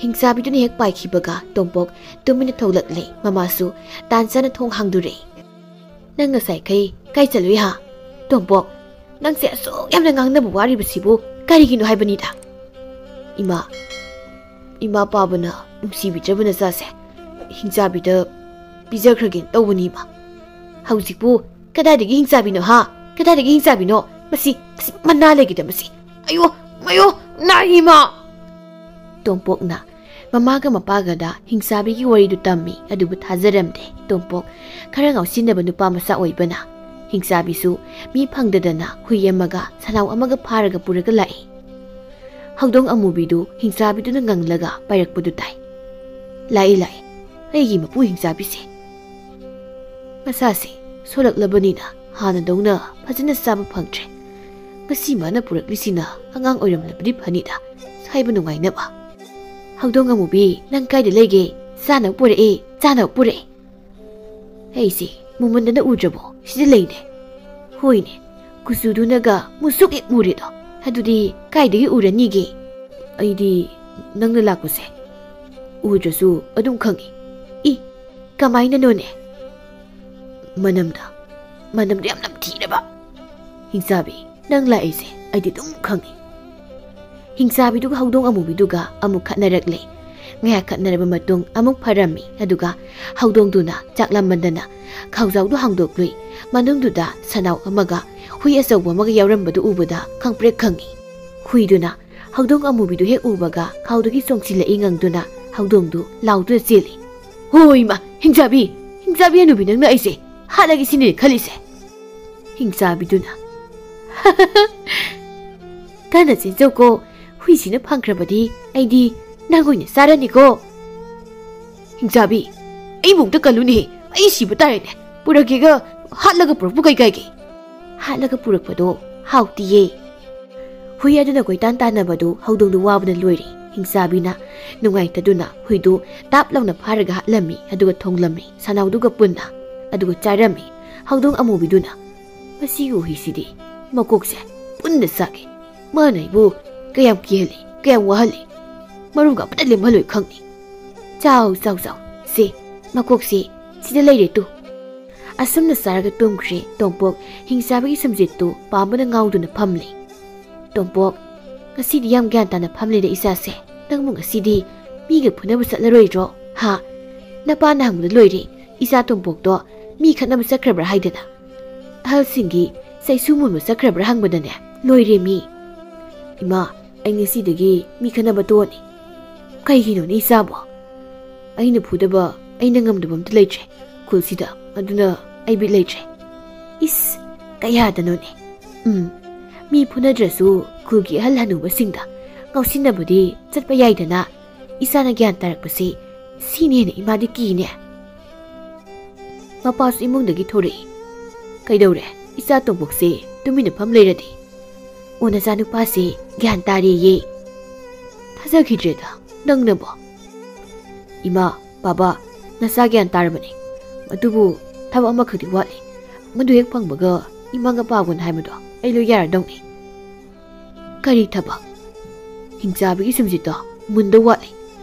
ꯍꯤꯡꯆꯥꯕꯤꯗꯨꯅ ꯍꯦꯛ ꯄꯥꯏꯈꯤꯕꯒ ꯇꯣꯝꯄꯣꯛ ꯇꯨꯃꯤꯟꯅ ꯊꯣꯛꯂꯛꯂꯦ꯫ ꯃꯃꯥꯁꯨ ꯇꯥꯟ ꯆꯥꯅ ꯊꯣꯡ ꯍꯥꯡꯗꯣꯔꯛꯏ꯫ "ꯅꯪ ꯉꯁꯥꯏꯈꯩ ꯀꯥꯏ ꯆꯠꯂꯨꯏ ꯍꯥ? ꯇꯣꯝꯄꯣꯛ, ꯅꯪꯁꯦ ꯑꯁꯨꯛ ꯌꯥꯝꯅ ꯉꯥꯡꯅꯕ ꯋꯥꯔꯤꯕꯁꯤꯕꯨ ꯀꯔꯤꯒꯤꯅꯣ ꯍꯥꯏꯕꯅꯤꯗ?" "ꯏꯃꯥ, ꯏꯃꯥ ꯄꯥꯕꯅ ꯅꯨꯡꯁꯤꯕꯤꯗ꯭ꯔꯕ ꯅꯆꯥꯁꯦ ꯍꯤꯡꯆꯥꯕꯤꯗ ꯄꯤꯖꯈ꯭ꯔꯒꯦꯅ ꯇꯧꯕꯅꯤ ꯏꯃꯥ꯫ ꯍꯧꯖꯤꯛꯄꯨ ꯀꯗꯥꯏꯗꯒꯤ ꯍꯤꯡꯆꯥꯕꯤꯅꯣ ꯍꯥ? ꯀꯗꯥꯏꯗꯒꯤ ꯍꯤꯡꯆꯥꯕꯤꯅꯣ? ꯃꯁꯤ, ꯃꯁꯤ ꯃꯅꯥ ꯂꯩꯒꯦꯗ ꯃꯁꯤ꯫ ꯑꯌꯣ, ꯃꯌꯣ, ꯅꯥꯏ ꯏꯃꯥ!" ꯇꯣꯝꯄꯣꯛꯅ ꯃꯃꯥꯒ ꯃꯄꯥꯒꯗ ꯍꯤꯡꯆꯥꯕꯤꯒꯤ ꯋꯥꯔꯤꯗꯨ ꯇꯝꯃꯤ, ꯑꯗꯨꯕꯨ ꯊꯥꯖꯔꯝꯗꯦ꯫ ꯇꯣꯝꯄꯣꯛ ꯈꯔ ꯉꯥꯎꯁꯤꯟꯅꯕ ꯅꯨꯄꯥ ꯃꯆꯥ ꯑꯣꯏꯕꯅ ꯍꯤꯡꯆꯥꯕꯤꯁꯨ ꯃꯤ ꯐꯪꯗꯗꯅ ꯍꯨꯏ ꯑꯃꯒ ꯁꯟꯅꯥꯎ ꯑꯃꯒ ꯐꯥꯔꯒ ꯄꯨꯔꯒ ꯂꯥꯛꯏ꯫ ꯍꯧꯗꯣꯡ ꯑꯃꯨꯕꯤꯗꯨ ꯍꯤꯡꯆꯥꯕꯤꯗꯨꯅ ꯉꯪꯂꯒ ꯄꯥꯏꯔꯛꯄꯗꯨ ꯇꯥꯏ꯫ "ꯂꯥꯛꯏ, ꯂꯥꯛꯏ, ꯑꯩꯒꯤ ꯃꯄꯨ ꯍꯤꯡꯆꯥꯕꯤꯁꯦ꯫ ꯃꯁꯥꯁꯦ ꯁꯣꯜꯂꯛꯂꯕꯅꯤꯅ ꯍꯥꯟꯅꯗꯧꯅ ꯐꯖꯅ ꯆꯥꯕ ꯐꯪꯗ꯭ꯔꯦ꯫ ꯉꯁꯤ ꯃꯥꯅ ꯄꯨꯔꯛꯂꯤꯁꯤꯅ ꯑꯉꯥꯡ ꯑꯣꯏꯔꯝꯂꯕꯗꯤ ꯐꯅꯤꯗ, ꯁꯥꯏꯕ ꯅꯨꯡꯉꯥꯏꯅꯕ꯫ ꯍꯧꯗꯣꯡ ꯑꯃꯨꯕꯤ, ꯅꯪ ꯀꯥꯏꯗ ꯂꯩꯒꯦ? ꯆꯥꯅꯕ ꯄꯨꯔꯛꯑꯦ, ꯆꯥꯅꯕ ꯄꯨꯔꯛꯑꯦ꯫ ꯑꯩꯁꯦ ꯃꯨꯃꯟꯗꯅ ꯎꯗ꯭ꯔꯕꯣ? ꯁꯤꯗ ꯂꯩꯅꯦ꯫ ꯍꯣꯏꯅꯦ, ꯀꯨꯆꯨꯗꯨꯅꯒ ꯃꯨꯁꯨꯛ ꯍꯦꯛ ꯃꯨꯔꯦꯗꯣ꯫ ꯑꯗꯨꯗꯤ ꯀꯥꯏꯗꯒꯤ ꯎꯔꯅꯤꯒꯦ? ꯑꯩꯗꯤ ꯅꯪꯅ ꯂꯥꯛꯄꯁꯦ ꯎꯗ꯭ꯔꯁꯨ ꯑꯗꯨꯝ ꯈꯪꯉꯤ꯫ ꯏ, ꯀꯃꯥꯏꯅꯅꯣꯅꯦ? ꯃꯅꯝꯗ, ꯃꯅꯝꯗ ꯌꯥꯝ ꯅꯝꯊꯤꯔꯕ꯫ ꯍꯤꯡꯆꯥꯕꯤ, ꯅꯪ ꯂꯥꯛꯏꯁꯦ ꯑꯩꯗꯤ ꯑꯗꯨꯝ ꯈꯪꯉꯤ꯫ ꯍꯤꯡꯆꯥꯕꯤꯗꯨꯒ ꯍꯧꯗꯣꯡ ꯑꯃꯨꯕꯤꯗꯨꯒ ꯑꯃꯨꯛ ꯈꯠꯅꯔꯛꯂꯦ꯫ ꯉꯥꯏꯍꯥꯛ ꯈꯠꯅꯔꯕ ꯃꯇꯨꯡ ꯑꯃꯨꯛ ꯐꯔꯝꯃꯤ꯫ ꯑꯗꯨꯒ ꯍꯧꯗꯣꯡꯗꯨꯅ ꯆꯥꯛ ꯂꯥꯝꯃꯟꯗꯅ ꯈꯥꯎꯖꯥꯎꯗꯨ ꯍꯥꯡꯗꯣꯛꯂꯨꯏ꯫ ꯃꯅꯨꯡꯗꯨꯗ ꯁꯅꯥꯎ ꯑꯃꯒ ꯍꯨꯏ ꯑꯆꯧꯕ ꯑꯃꯒ ꯌꯥꯎꯔꯝꯕꯗꯨ ꯎꯕꯗ ꯈꯪꯄ꯭ꯔꯦꯛ ꯈꯪꯉꯤ꯫ ꯍꯨꯏꯗꯨꯅ ꯍꯧꯗꯣꯡ ꯑꯃꯨꯕꯤꯗꯨ ꯍꯦꯛ ꯎꯕꯒ ꯈꯥꯎꯗꯒꯤ ꯆꯣꯡꯁꯤꯜꯂꯛꯏ ꯉꯪꯗꯨꯅ ꯍꯧꯗꯣꯡꯗꯨ ꯂꯥꯎꯗꯨꯅ ꯆꯦꯜꯂꯤ꯫ "ꯍꯣꯏ ꯏꯃꯥ, ꯍꯤꯡꯆꯥꯕꯤ! ꯍꯤꯡꯆꯥꯕꯤ ꯍꯅꯨꯕꯤ, ꯅꯪꯅ ꯑꯩꯁꯦ ꯍꯥꯠꯂꯒꯦ ꯁꯤꯅꯦ ꯈꯜꯂꯤꯁꯦ?" ꯍꯤꯡꯆꯥꯕꯤꯗꯨꯅ, "ꯀꯟꯅ ꯆꯦꯟꯖꯧꯀꯣ, ꯍꯨꯏꯁꯤꯅ ꯐꯪꯈ꯭ꯔꯕꯗꯤ ꯑꯩꯗꯤ ꯅꯪ ꯑꯣꯏꯅ ꯆꯥꯔꯅꯤꯀꯣ꯫ ꯍꯤꯡꯆꯥꯕꯤ, ꯑꯩꯕꯨ ꯑꯝꯇ ꯀꯜꯂꯨꯅꯦ, ꯑꯩ ꯁꯤꯕ ꯇꯥꯔꯦꯅꯦ꯫ ꯄꯨꯔꯛꯀꯦꯒ ꯍꯥꯠꯂꯒ ꯄꯨꯔꯛꯄ ꯀꯩ ꯀꯥꯏꯒꯦ?" ꯍꯥꯠꯂꯒ ꯄꯨꯔꯛꯄꯗꯣ ꯍꯥꯎꯇꯤꯌꯦ꯫ ꯍꯨꯏ ꯑꯗꯨꯅ ꯀꯣꯏꯇꯥꯟ ꯇꯥꯟꯅꯕꯗꯨ ꯍꯧꯗꯣꯡꯗꯨ ꯋꯥꯕꯅ ꯂꯣꯏꯔꯦ꯫ ꯍꯤꯡꯆꯥꯕꯤꯅ ꯅꯨꯡꯉꯥꯏꯇꯗꯨꯅ ꯍꯨꯏꯗꯨ ꯇꯥꯞ ꯂꯥꯎꯅ ꯐꯥꯔꯒ ꯍꯥꯠꯂꯝꯃꯤ, ꯑꯗꯨꯒ ꯊꯣꯡꯂꯝꯃꯤ ꯁꯅꯥꯎꯗꯨꯒ ꯄꯨꯟꯅ꯫ ꯑꯗꯨꯒ ꯆꯥꯔꯝꯃꯤ꯫ ꯍꯧꯗꯣꯡ ꯑꯃꯨꯕꯤꯗꯨꯅ, "ꯃꯁꯤꯒꯤ ꯍꯨꯏꯁꯤꯗꯤ ꯃꯀꯣꯛꯁꯦ ꯄꯨꯟꯅ ꯆꯥꯛꯏ꯫ ꯃꯥꯅ ꯑꯩꯕꯨ ꯀꯌꯥꯝ ꯀꯤꯍꯜꯂꯤ, ꯀꯌꯥꯝ ꯋꯥꯍꯜꯂꯤ꯫ ꯃꯔꯨꯝꯒ ꯑꯃꯇ ꯂꯦꯝꯍꯜꯂꯣꯏ ꯈꯪꯅꯤ꯫ ꯆꯥꯎ, ꯆꯥꯎ, ꯆꯥꯎ꯫ ꯁꯦ, ꯃꯀꯣꯛꯁꯦ ꯁꯤꯗ ꯂꯩꯔꯦ ꯇꯨ꯫ ꯑꯁꯨꯝꯅ ꯆꯥꯔꯒ ꯇꯨꯝꯈ꯭ꯔꯦ ꯇꯣꯝꯄꯣꯛ꯫ ꯍꯤꯡꯆꯥꯕꯤꯒꯤ ꯁꯝꯖꯦꯠꯇꯨ ꯄꯥꯝꯕꯅ ꯉꯥꯎꯗꯨꯅ ꯐꯝꯂꯤ꯫ "ꯇꯣꯝꯄꯣꯛ, ꯉꯁꯤꯗꯤ ꯌꯥꯝ ꯒ꯭ꯌꯥꯟ ꯇꯥꯅ ꯐꯝꯂꯦꯗ ꯏꯆꯥꯁꯦ꯫ ꯅꯪꯕꯨ ꯉꯁꯤꯗꯤ ꯃꯤꯒ ꯐꯨꯅꯕ ꯆꯠꯂꯔꯣꯏꯗ꯭ꯔꯣ? ꯍꯥ? ꯅꯄꯥꯅ ꯍꯪꯕꯗ ꯂꯣꯏꯔꯦ, ꯏꯆꯥ ꯇꯣꯝꯄꯣꯛꯇꯣ ꯃꯤ ꯈꯠꯅꯕ ꯆꯠꯈ꯭ꯔꯕ꯭ꯔꯥ ꯍꯥꯏꯗꯅ꯫ ꯑꯍꯜꯁꯤꯡꯒꯤ ꯆꯩꯁꯨ ꯃꯨꯟꯕ ꯆꯠꯈ꯭ꯔꯕ꯭ꯔꯥ ꯍꯪꯕꯗꯅꯦ, ꯂꯣꯏꯔꯦ ꯃꯤ꯫ ꯏꯃꯥ, ꯑꯩ ꯉꯁꯤꯗꯒꯤ ꯃꯤ ꯈꯠꯅꯕ ꯇꯣꯛꯑꯅꯤ꯫" "ꯀꯩꯒꯤꯅꯣꯅꯦ ꯏꯆꯥꯕꯣ? ꯑꯩꯅ ꯐꯨꯗꯕ, ꯑꯩꯅ ꯉꯝꯗꯕ ꯑꯝꯇ ꯂꯩꯇ꯭ꯔꯦ ꯈꯨꯜꯁꯤꯗ, ꯑꯗꯨꯅ ꯑꯩ ꯕꯤꯠ ꯂꯩꯇ꯭ꯔꯦ꯫" "ꯏꯁ, ꯀꯌꯥꯗꯅꯣꯅꯦ? ꯎꯝ, ꯃꯤ ꯐꯨꯅꯗ꯭ꯔꯁꯨ ꯈꯨꯜꯒꯤ ꯑꯍꯜ ꯍꯅꯨꯕꯁꯤꯡꯗ ꯉꯥꯎꯁꯤꯟꯅꯕꯗꯤ ꯆꯠꯄ ꯌꯥꯏꯗꯅ꯫ ꯏꯆꯥꯅ ꯒ꯭ꯌꯥꯟ ꯇꯥꯔꯛꯄꯁꯤ ꯁꯤꯅ ꯍꯦꯟꯅ ꯏꯃꯥꯗꯤ ꯀꯤꯅꯦ꯫" ꯃꯄꯥꯁꯨ ꯏꯃꯨꯡꯗꯒꯤ ꯊꯣꯔꯛꯏ꯫ "ꯀꯩꯗꯧꯔꯦ? ꯏꯆꯥ ꯇꯣꯝꯄꯣꯛꯁꯦ ꯇꯨꯃꯤꯟꯅ ꯐꯝ ꯂꯩꯔꯗꯤ?" "ꯑꯣ, ꯅꯆꯥꯅꯨꯄꯥꯁꯦ ꯒ꯭ꯌꯥꯟ ꯇꯥꯔꯦꯌꯦ꯫" "ꯊꯥꯖꯈꯤꯗ꯭ꯔꯦꯗ, ꯅꯪꯅꯕꯣ?" "ꯏꯃꯥ, ꯕꯥꯕꯥ, ꯅꯆꯥ ꯒ꯭ꯌꯥꯟ ꯇꯥꯔꯕꯅꯤ꯫ ꯑꯗꯨꯕꯨ ꯊꯕꯛ ꯑꯃꯈꯛꯇꯤ ꯋꯥꯠꯂꯤ꯫ ꯃꯗꯨ ꯍꯦꯛ ꯐꯪꯕꯒ ꯏꯃꯥꯒ ꯄꯥꯎꯒꯅ ꯍꯥꯏꯕꯗꯣ ꯑꯩ ꯂꯣꯏ ꯌꯥꯔꯗꯧꯅꯤ꯫" "ꯀꯔꯤ ꯊꯕꯛ?" "ꯍꯤꯡꯆꯥꯕꯤꯒꯤ ꯁꯨꯝꯁꯤꯠꯇꯣ ꯃꯨꯟꯗꯧ ꯋꯥꯠꯂꯤ꯫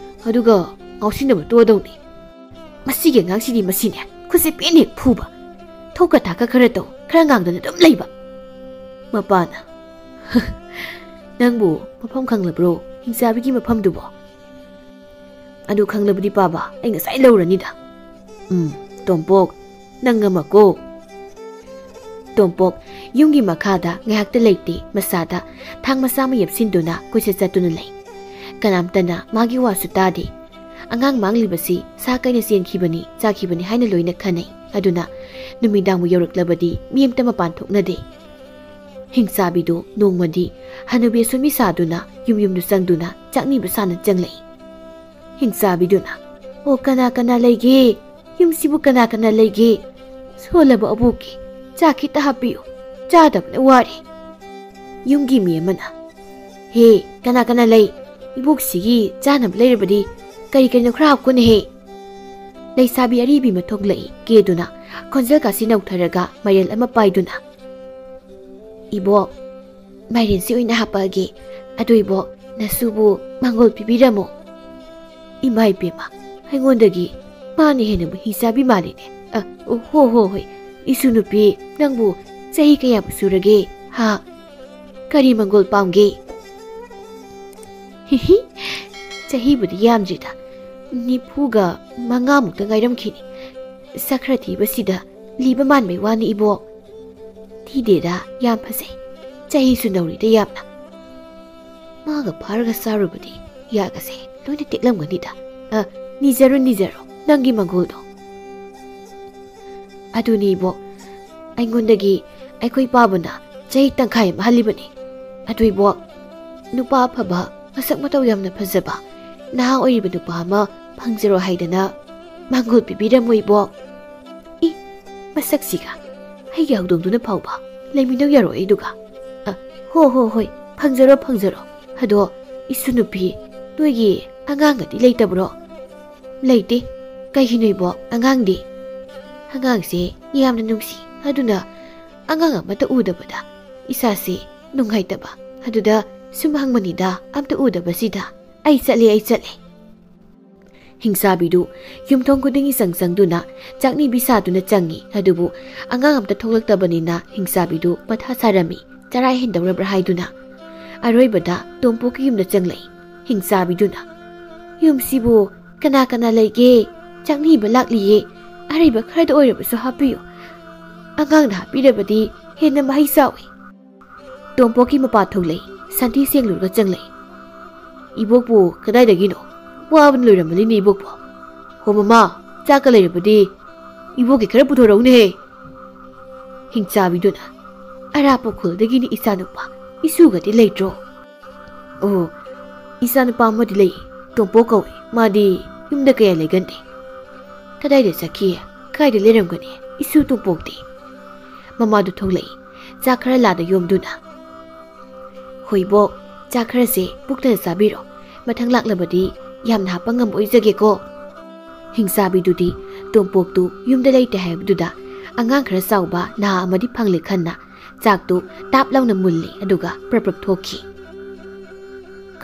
ꯑꯗꯨꯒ ꯉꯥꯎꯁꯤꯟꯅꯕ ꯇꯣꯛꯑꯗꯧꯅꯤ꯫" "ꯃꯁꯤꯒꯤ ꯑꯉꯥꯡꯁꯤꯗꯤ ꯃꯁꯤꯅꯦ, ꯈꯨꯠꯁꯦ ꯄꯦꯟꯅ ꯍꯦꯛ ꯐꯨꯕ꯫ ꯊꯣꯛꯀ ꯊꯥꯛꯀ ꯈꯔ ꯇꯧ, ꯈꯔ ꯉꯥꯡꯗꯅ ꯑꯗꯨꯝ ꯂꯩꯕ꯫" ꯃꯄꯥꯅ, "ꯅꯪꯕꯨ ꯃꯐꯝ ꯈꯪꯂꯕ꯭ꯔꯣ, ꯍꯤꯡꯆꯥꯕꯤꯒꯤ ꯃꯐꯝꯗꯨꯕꯣ?" "ꯑꯗꯨ ꯈꯪꯂꯕꯗꯤ ꯄꯥꯕ ꯑꯩ ꯉꯁꯥꯏ ꯂꯧꯔꯅꯤꯗ꯫" "ꯎꯝ, ꯇꯣꯝꯄꯣꯛ, ꯅꯪ ꯑꯃꯀꯣ꯫" ꯇꯣꯝꯄꯣꯛ ꯌꯨꯝꯒꯤ ꯃꯈꯥꯗ ꯉꯥꯏꯍꯥꯛꯇ ꯂꯩꯇꯦ, ꯃꯁꯥꯗ ꯊꯥꯡ ꯃꯆꯥ ꯑꯃ ꯌꯦꯞꯁꯤꯟꯗꯨꯅ ꯀꯣꯏꯆꯠ ꯆꯠꯇꯨꯅ ꯂꯩ꯫ ꯀꯅꯥꯝꯇꯅ ꯃꯥꯒꯤ ꯋꯥꯁꯨ ꯇꯥꯗꯦ꯫ ꯑꯉꯥꯡ ꯃꯥꯡꯂꯤꯕꯁꯤ ꯁꯥ ꯀꯩꯅ ꯆꯦꯟꯈꯤꯕꯅꯤ, ꯆꯥꯈꯤꯕꯅꯤ ꯍꯥꯏꯅ ꯂꯣꯏꯅ ꯈꯟꯅꯩ꯫ ꯑꯗꯨꯅ ꯅꯨꯃꯤꯗꯥꯡꯕꯨ ꯌꯧꯔꯛꯂꯕꯗꯤ ꯃꯤ ꯑꯃꯇ ꯃꯄꯥꯟ ꯊꯣꯛꯅꯗꯦ꯫ ꯍꯤꯡꯆꯥꯕꯤꯗꯨ ꯅꯣꯡꯃꯗꯤ ꯍꯅꯨꯕꯤ ꯑꯁꯣꯟꯕꯤ ꯁꯥꯗꯨꯅ ꯌꯨꯝ ꯌꯨꯝꯗ ꯆꯪꯗꯨꯅ ꯆꯥꯛꯅꯤꯕ ꯁꯥꯅ ꯆꯪꯂꯛꯏ꯫ ꯍꯤꯡꯆꯥꯕꯤꯗꯨꯅ, "ꯑꯣ, ꯀꯅꯥ ꯀꯅꯥ ꯂꯩꯒꯦ? ꯌꯨꯝꯁꯤꯕꯨ ꯀꯅꯥ ꯀꯅꯥ ꯂꯩꯒꯦ? ꯁꯣꯜꯂꯕ ꯑꯕꯣꯛꯀꯤ ꯆꯥꯛ ꯈꯤꯇ ꯍꯥꯞꯄꯤꯌꯨ, ꯆꯥꯗꯕꯅ ꯋꯥꯔꯦ꯫" ꯌꯨꯝꯒꯤ ꯃꯤ ꯑꯃꯅ, "ꯍꯦ, ꯀꯅꯥ ꯀꯅꯥ ꯂꯩ? ꯏꯕꯣꯛꯁꯤꯒꯤ ꯆꯥꯅꯕ ꯂꯩꯔꯕꯗꯤ ꯀꯔꯤ ꯀꯔꯤꯅꯣ ꯈꯔ ꯍꯥꯞꯀꯣꯅꯦꯍꯦ꯫" ꯂꯩꯁꯥꯕꯤ ꯑꯔꯤꯕꯤ ꯑꯃ ꯊꯣꯛꯂꯛꯏ ꯀꯦꯗꯨꯅ, ꯈꯣꯟꯖꯦꯜ ꯀꯥꯁꯤ ꯅꯧꯊꯔꯒ ꯃꯥꯏꯔꯦꯜ ꯑꯃ ꯄꯥꯏꯗꯨꯅ, "ꯏꯕꯣꯛ, ꯃꯥꯏꯔꯦꯟꯁꯤ ꯑꯣꯏꯅ ꯍꯥꯞꯄꯛꯑꯒꯦ꯫ ꯑꯗꯨ ꯏꯕꯣꯛ, ꯅꯁꯨꯕꯨ ꯃꯥꯡꯒꯣꯜ ꯄꯤꯕꯤꯔꯝꯃꯣ꯫ ꯏꯃꯥ ꯏꯕꯦꯝꯃ, ꯑꯩꯉꯣꯟꯗꯒꯤ ꯃꯥꯅ ꯍꯦꯟꯅꯕꯨ ꯍꯤꯡꯆꯥꯕꯤ ꯃꯥꯜꯂꯤꯅꯦ꯫ ꯑ, ꯑꯣ, ꯍꯣ, ꯍꯣ, ꯍꯣꯏ꯫ ꯏꯁꯨ ꯅꯨꯄꯤ, ꯅꯪꯕꯨ ꯆꯍꯤ ꯀꯌꯥꯕꯨ ꯁꯨꯔꯒꯦ? ꯍꯥ? ꯀꯔꯤ ꯃꯪꯒꯣꯜ ꯄꯥꯝꯒꯦ? ꯍꯤꯍꯤ, ꯆꯍꯤꯕꯨꯗꯤ ꯌꯥꯝꯗ꯭ꯔꯤꯗ, ꯅꯤꯐꯨꯒ ꯃꯉꯥꯃꯨꯛꯇ ꯉꯥꯏꯔꯝꯈꯤꯅꯤ꯫ ꯁꯛ ꯈꯔ ꯊꯤꯕꯁꯤꯗ ꯂꯤꯕ ꯃꯥꯟꯕꯩ ꯋꯥꯅꯤ, ꯏꯕꯣꯛ꯫ ꯊꯤꯗꯦꯗ, ꯌꯥꯝ ꯐꯖꯩ꯫ ꯆꯍꯤꯁꯨ ꯅꯧꯔꯤꯗ ꯌꯥꯝꯅ꯫ ꯃꯥꯒ ꯐꯥꯔꯒ ꯆꯥꯔꯨꯕꯗꯤ ꯌꯥꯒꯁꯦ ꯂꯣꯏꯅ ꯇꯦꯛꯂꯝꯒꯅꯤꯗ꯫ ꯑ, ꯅꯤꯖꯔꯣ, ꯅꯤꯖꯔꯣ, ꯅꯪꯒꯤ ꯃꯪꯒꯣꯜꯗꯣ꯫ ꯑꯗꯨꯅꯤ ꯏꯕꯣꯛ, ꯑꯩꯉꯣꯟꯗꯒꯤ ꯑꯩꯈꯣꯏ ꯄꯥꯕꯅ ꯆꯍꯤ ꯇꯪꯈꯥꯏ ꯑꯃ ꯍꯜꯂꯤꯕꯅꯤ꯫ ꯑꯗꯨ ꯏꯕꯣꯛ, ꯅꯨꯄꯥ ꯑꯐꯕ, ꯃꯁꯛ ꯃꯇꯧ ꯌꯥꯝꯅ ꯐꯖꯕ, ꯅꯍꯥ ꯑꯣꯏꯔꯤꯕ ꯅꯨꯄꯥ ꯑꯃ ꯐꯪꯖꯔꯣ ꯍꯥꯏꯗꯅ ꯃꯥꯡꯒꯣꯜ ꯄꯤꯕꯤꯔꯝꯃꯣ ꯏꯕꯣꯛ꯫ ꯏ, ꯃꯁꯛꯁꯤꯒ ꯑꯩꯒꯤ ꯍꯧꯗꯣꯡꯗꯨꯅ ꯐꯥꯎꯕ ꯂꯩꯃꯤꯟꯅꯧ ꯌꯥꯔꯣꯏ ꯑꯩꯗꯨꯒ꯫ ꯑ, ꯍꯣ, ꯍꯣ, ꯍꯣꯏ, ꯐꯪꯖꯔꯣ, ꯐꯪꯖꯔꯣ꯫ ꯑꯗꯣ, ꯏꯁꯨ ꯅꯨꯄꯤ, ꯅꯣꯏꯒꯤ ꯑꯉꯥꯡꯒꯗꯤ ꯂꯩꯇꯕ꯭ꯔꯣ? ꯂꯩꯇꯦ꯫ ꯀꯩꯒꯤꯅꯣ ꯏꯕꯣꯛ, ꯑꯉꯥꯡꯗꯤ? ꯑꯉꯥꯡꯁꯦ ꯌꯥꯝꯅ ꯅꯨꯡꯁꯤ, ꯑꯗꯨꯅ ꯑꯉꯥꯡ ꯑꯃꯠꯇ ꯎꯗꯕꯗ ꯏꯁꯥꯁꯦ ꯅꯨꯡꯉꯥꯏꯇꯕ, ꯑꯗꯨꯗ ꯁꯨꯝ ꯍꯪꯕꯅꯤꯗ, ꯑꯝꯇ ꯎꯗꯕꯁꯤꯗ꯫ ꯑꯩ ꯆꯠꯂꯦ, ꯑꯩ ꯆꯠꯂꯦ꯫ ꯍꯤꯡꯆꯥꯕꯤꯗꯨ ꯌꯨꯝꯊꯣꯡ ꯈꯨꯗꯤꯡꯒꯤ ꯆꯪ ꯆꯪꯗꯨꯅ ꯆꯥꯛꯅꯤꯕꯤ ꯁꯥꯗꯨꯅ ꯆꯪꯉꯤ꯫ ꯑꯗꯨꯕꯨ ꯑꯉꯥꯡ ꯑꯝꯇ ꯊꯣꯛꯂꯛꯇꯕꯅꯤꯅ ꯍꯤꯡꯆꯥꯕꯤꯗꯨ ꯃꯊꯥ ꯁꯥꯔꯝꯃꯤ, ꯆꯔꯥ ꯍꯦꯟꯗꯧꯔꯕ꯭ꯔꯥ ꯍꯥꯏꯗꯨꯅ꯫ ꯑꯔꯣꯏꯕꯗ ꯇꯣꯝꯄꯣꯛꯀꯤ ꯌꯨꯝꯗ ꯆꯪꯂꯛꯏ ꯍꯤꯡꯆꯥꯕꯤꯗꯨꯅ꯫ "ꯌꯨꯝꯁꯤꯕꯨ ꯀꯅꯥ ꯀꯅꯥ ꯂꯩꯒꯦ? ꯆꯥꯛꯅꯤꯕ ꯂꯥꯛꯂꯤꯌꯦ꯫ ꯑꯔꯩꯕ ꯈꯔꯗ ꯑꯣꯏꯔꯕꯁꯨ ꯍꯥꯞꯄꯤꯌꯨ꯫ ꯑꯉꯥꯡꯗ ꯍꯥꯞꯄꯤꯔꯕꯗꯤ ꯍꯦꯟꯅ ꯃꯍꯩ ꯆꯥꯎꯏ"꯫ ꯇꯣꯝꯄꯣꯛꯀꯤ ꯃꯄꯥ ꯊꯣꯛꯂꯛꯏ, ꯁꯟꯊꯤ ꯁꯦꯡꯂꯨꯔꯒ ꯆꯪꯂꯛꯏ꯫ "ꯏꯕꯣꯛꯄꯨ ꯀꯗꯥꯏꯗꯒꯤꯅꯣ? ꯋꯥꯕꯅ ꯂꯣꯏꯔꯝꯃꯅꯤꯅꯦ ꯏꯕꯣꯛꯄꯨ꯫ ꯍꯣ ꯃꯃꯥ, ꯆꯥꯛꯀ ꯂꯩꯔꯕꯗꯤ ꯏꯕꯣꯛꯀꯤ ꯈꯔ ꯄꯨꯊꯣꯔꯛꯎꯅꯦꯍꯦ"꯫ ꯍꯤꯡꯆꯥꯕꯤꯗꯨꯅ, "ꯑꯔꯥꯞꯄ ꯈꯨꯜꯗꯒꯤꯅꯤ ꯏꯆꯥꯅꯨꯄꯥ, ꯏꯁꯨꯒꯗꯤ ꯂꯩꯇ꯭ꯔꯣ?" "ꯑꯣ, ꯏꯆꯥꯅꯨꯄꯥ ꯑꯃꯗꯤ ꯂꯩ, ꯇꯣꯝꯄꯣꯛ ꯀꯧꯏ, ꯃꯥꯗꯤ ꯌꯨꯝꯗ ꯀꯌꯥ ꯂꯩꯒꯟꯗꯦ"꯫ "ꯀꯗꯥꯏꯗ ꯆꯠꯈꯤ? ꯀꯥꯏꯗ ꯂꯩꯔꯝꯒꯅꯤ ꯏꯁꯨ ꯇꯣꯝꯄꯣꯛꯇꯤ?" ꯃꯃꯥꯗꯨ ꯊꯣꯛꯂꯛꯏ, ꯆꯥꯛ ꯈꯔ ꯂꯥꯗ ꯌꯣꯝꯗꯨꯅ꯫ "ꯍꯣꯏꯕꯣꯛ, ꯆꯥꯛ ꯈꯔꯁꯦ ꯄꯨꯛꯇꯅ ꯆꯥꯕꯤꯔꯣ, ꯃꯊꯪ ꯂꯥꯛꯂꯕꯗꯤ ꯌꯥꯝꯅ ꯍꯥꯞꯄ ꯉꯝꯕ ꯑꯣꯏꯖꯒꯦꯀꯣ"꯫ ꯍꯤꯡꯆꯥꯕꯤꯗꯨꯗꯤ ꯇꯣꯝꯄꯣꯛꯇꯨ ꯌꯨꯝꯗ ꯂꯩꯇꯦ ꯍꯥꯏꯕꯗꯨꯗ ꯑꯉꯥꯡ ꯈꯔ ꯆꯥꯎꯕ ꯅꯍꯥ ꯑꯃꯗꯤ ꯐꯪꯂꯦ ꯈꯟꯅ ꯆꯥꯛꯇꯨ ꯇꯥꯞ ꯂꯥꯎꯅ ꯃꯨꯜꯂꯤ, ꯑꯗꯨꯒ ꯄ꯭ꯔꯞ ꯄ꯭ꯔꯞ ꯊꯣꯛꯈꯤ꯫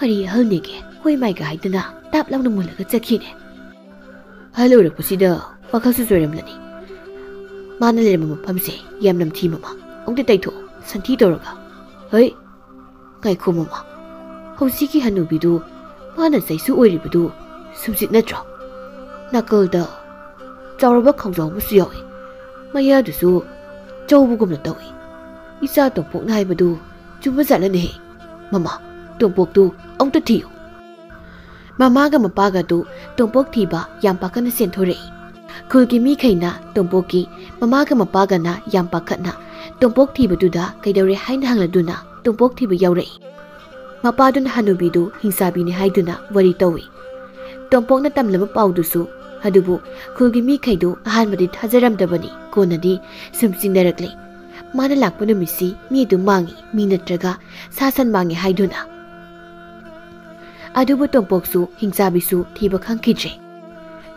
"ꯀꯔꯤ ꯑꯍꯜꯅꯦꯒꯦ? ꯍꯣꯏ ꯃꯥꯏꯒ" ꯍꯥꯏꯗꯨꯅ ꯇꯥꯞ ꯂꯥꯎꯅ ꯃꯨꯜꯂꯒ ꯆꯠꯈꯤꯅꯦ꯫ ꯑꯍꯜ ꯑꯣꯏꯔꯛꯄꯁꯤꯗ ꯋꯥꯈꯜꯁꯨ ꯆꯣꯏꯔꯝꯂꯅꯤ꯫ ꯃꯥꯅ ꯂꯩꯔꯝꯕ ꯃꯐꯝꯁꯦ ꯌꯥꯝ ꯅꯝꯊꯤ ꯃꯃꯥ꯫ ꯑꯃꯨꯛꯇ ꯇꯩꯊꯣꯛꯑꯣ, ꯁꯟꯊꯤ ꯇꯧꯔꯒ꯫ ꯍꯣꯏ, ꯉꯥꯏꯈꯣ ꯃꯃꯥ, ꯍꯧꯖꯤꯛꯀꯤ ꯍꯅꯨꯕꯤꯗꯨ ꯃꯥꯅ ꯆꯩꯁꯨ ꯑꯣꯏꯔꯤꯕꯗꯨ ꯁꯨꯝꯆꯤꯠ ꯅꯠꯇ꯭ꯔꯣ? ꯅꯥꯀꯜꯗ ꯆꯥꯎꯔꯕ ꯈꯣꯡꯖꯥꯎ ꯑꯃꯁꯨ ꯌꯥꯎꯏ꯫ ꯃꯌꯥꯗꯨꯁꯨ ꯆꯧꯕꯒꯨꯝꯅ ꯇꯧꯏ꯫ ꯏꯆꯥ ꯇꯣꯝꯄꯣꯛꯅ ꯍꯥꯏꯕꯗꯨ ꯆꯨꯝꯕ ꯖꯥꯠꯂꯅꯦꯍꯦ? ꯃꯃꯥ, ꯇꯣꯝꯄꯣꯛꯇꯨ ꯑꯃꯨꯛꯇ ꯊꯤꯌꯨ꯫ ꯃꯃꯥꯒ ꯃꯄꯥꯒꯗꯨ ꯇꯣꯝꯄꯣꯛ ꯊꯤꯕ ꯌꯥꯝ ꯄꯥꯈꯠꯅ ꯆꯦꯟꯊꯣꯔꯛꯏ꯫ ꯈꯨꯜꯒꯤ ꯃꯤꯈꯩꯅ ꯇꯣꯝꯄꯣꯛꯀꯤ ꯃꯃꯥꯒ ꯃꯄꯥꯒꯅ ꯌꯥꯝ ꯄꯥꯈꯠꯅ ꯇꯣꯝꯄꯣꯛ ꯊꯤꯕꯗꯨꯗ ꯀꯩꯗꯧꯔꯦ ꯍꯥꯏꯅ ꯍꯪꯂꯗꯨꯅ ꯇꯣꯝꯄꯣꯛ ꯊꯤꯕ ꯌꯥꯎꯔꯛꯏ꯫ ꯃꯄꯥꯗꯨꯅ ꯍꯅꯨꯕꯤꯗꯨ ꯍꯤꯡꯆꯥꯕꯤꯅꯤ ꯍꯥꯏꯗꯨꯅ ꯋꯥꯔꯤ ꯇꯧꯏ꯫ ꯇꯣꯝꯄꯣꯛꯅ ꯇꯝꯂꯕ ꯄꯥꯎꯗꯨꯁꯨ, ꯑꯗꯨꯕꯨ ꯈꯨꯜꯒꯤ ꯃꯤꯈꯩꯗꯨ ꯑꯍꯥꯟꯕꯗꯤ ꯊꯥꯖꯔꯝꯗꯕꯅꯤ, ꯀꯣꯟꯅꯗꯤ ꯁꯨꯝ ꯆꯤꯡꯅꯔꯛꯂꯦ꯫ ꯃꯥꯅ ꯂꯥꯛꯄ ꯅꯨꯃꯤꯠꯁꯤ ꯃꯤ ꯑꯗꯨꯝ ꯃꯥꯡꯏ, ꯃꯤ ꯅꯠꯇ꯭ꯔꯒ ꯁꯥ ꯁꯟ ꯃꯥꯡꯏ ꯍꯥꯏꯗꯨꯅ꯫ ꯑꯗꯨꯕꯨ ꯇꯣꯝꯄꯣꯛꯁꯨ ꯍꯤꯡꯆꯥꯕꯤꯁꯨ ꯊꯤꯕ ꯈꯪꯈꯤꯗ꯭ꯔꯦ꯫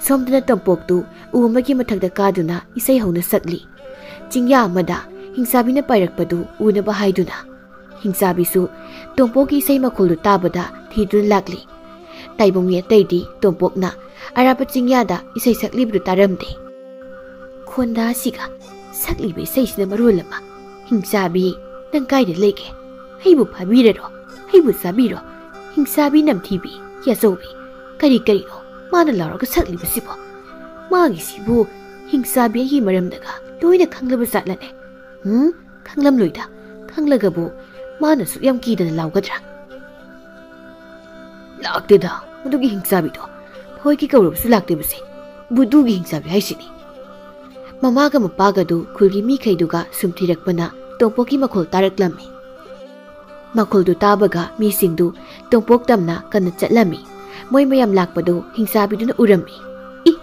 ꯁꯣꯝꯗꯅ ꯇꯣꯝꯄꯣꯛꯇꯨ ꯎ ꯑꯃꯒꯤ ꯃꯊꯛꯇ ꯀꯥꯗꯨꯅ ꯏꯁꯩ ꯍꯧꯅ ꯁꯛꯂꯤ꯫ ꯆꯤꯡꯌꯥ ꯑꯃꯗ ꯍꯤꯡꯆꯥꯕꯤꯅ ꯄꯥꯏꯔꯛꯄꯗꯨ ꯎꯅꯕ ꯍꯥꯏꯗꯨꯅ꯫ ꯍꯤꯡꯆꯥꯕꯤꯁꯨ ꯇꯣꯝꯄꯣꯛꯀꯤ ꯏꯁꯩ ꯃꯈꯣꯜꯗꯨ ꯇꯥꯕꯗ ꯊꯤꯗꯨꯅ ꯂꯥꯛꯂꯤ꯫ ꯇꯥꯏꯕꯪ ꯃꯤ ꯑꯇꯩꯗꯤ ꯇꯣꯝꯄꯣꯛꯅ ꯑꯔꯥꯞꯄ ꯆꯤꯡꯌꯥꯗ ꯏꯁꯩ ꯁꯛꯂꯤꯕꯗꯨ ꯇꯥꯔꯝꯗꯦ꯫ ꯈꯣꯟꯗꯥꯁꯤꯒ ꯁꯛꯂꯤꯕ ꯏꯁꯩꯁꯤꯅ ꯃꯔꯣꯜ ꯑꯃ꯫ "ꯍꯤꯡꯆꯥꯕꯤ, ꯅꯪ ꯀꯥꯏꯗ ꯂꯩꯒꯦ? ꯑꯩꯕꯨ ꯐꯥꯕꯤꯔꯔꯣ, ꯑꯩꯕꯨ ꯆꯥꯕꯤꯔꯣ꯫ ꯍꯤꯡꯆꯥꯕꯤ ꯅꯝꯊꯤꯕꯤ, ꯌꯥꯆꯧꯕꯤ, ꯀꯔꯤ ꯀꯔꯤꯅꯣ ꯃꯥꯅ ꯂꯥꯎꯔꯒ ꯁꯛꯂꯤꯕꯁꯤꯕꯣ? ꯃꯥꯒꯤꯁꯤꯕꯨ ꯍꯤꯡꯆꯥꯕꯤ ꯑꯩꯒꯤ ꯃꯔꯝꯗꯒ ꯂꯣꯏꯅ ꯈꯪꯂꯕ ꯖꯥꯠꯂꯅꯦ? ꯎꯝ? ꯈꯪꯂꯝꯂꯣꯏꯗ꯫ ꯈꯪꯂꯒꯕꯨ ꯃꯥꯅ ꯁꯨꯛ ꯌꯥꯝ ꯀꯤꯗꯅ ꯂꯥꯎꯒꯗ꯭ꯔꯥ?" "ꯂꯥꯛꯇꯦꯗ, ꯃꯗꯨꯒꯤ ꯍꯤꯡꯆꯥꯕꯤꯗꯣ꯫ ꯊꯣꯏꯒꯤ ꯀꯧꯔꯕꯁꯨ ꯂꯥꯛꯇꯦꯕꯁꯦ꯫ ꯕꯨꯗꯨꯒꯤ ꯍꯤꯡꯆꯥꯕꯤ ꯍꯥꯏꯁꯤꯅꯤ꯫" ꯃꯃꯥꯒ ꯃꯄꯥꯒꯗꯨ ꯈꯨꯜꯒꯤ ꯃꯤꯈꯩꯗꯨꯒ ꯁꯨꯝ ꯊꯤꯔꯛꯄꯅ ꯇꯣꯝꯄꯣꯛꯀꯤ ꯃꯈꯣꯜ ꯇꯥꯔꯛꯂꯝꯃꯤ꯫ ꯃꯈꯣꯜꯗꯨ ꯇꯥꯕꯒ ꯃꯤꯁꯤꯡꯗꯨ ꯇꯣꯝꯄꯣꯛ ꯇꯝꯅ ꯀꯟꯅ ꯆꯠꯂꯝꯃꯤ꯫ ꯃꯣꯏ ꯃꯌꯥꯝ ꯂꯥꯛꯄꯗꯨ ꯍꯤꯡꯆꯥꯕꯤꯗꯨꯅ ꯎꯔꯝꯃꯤ꯫ "ꯏ!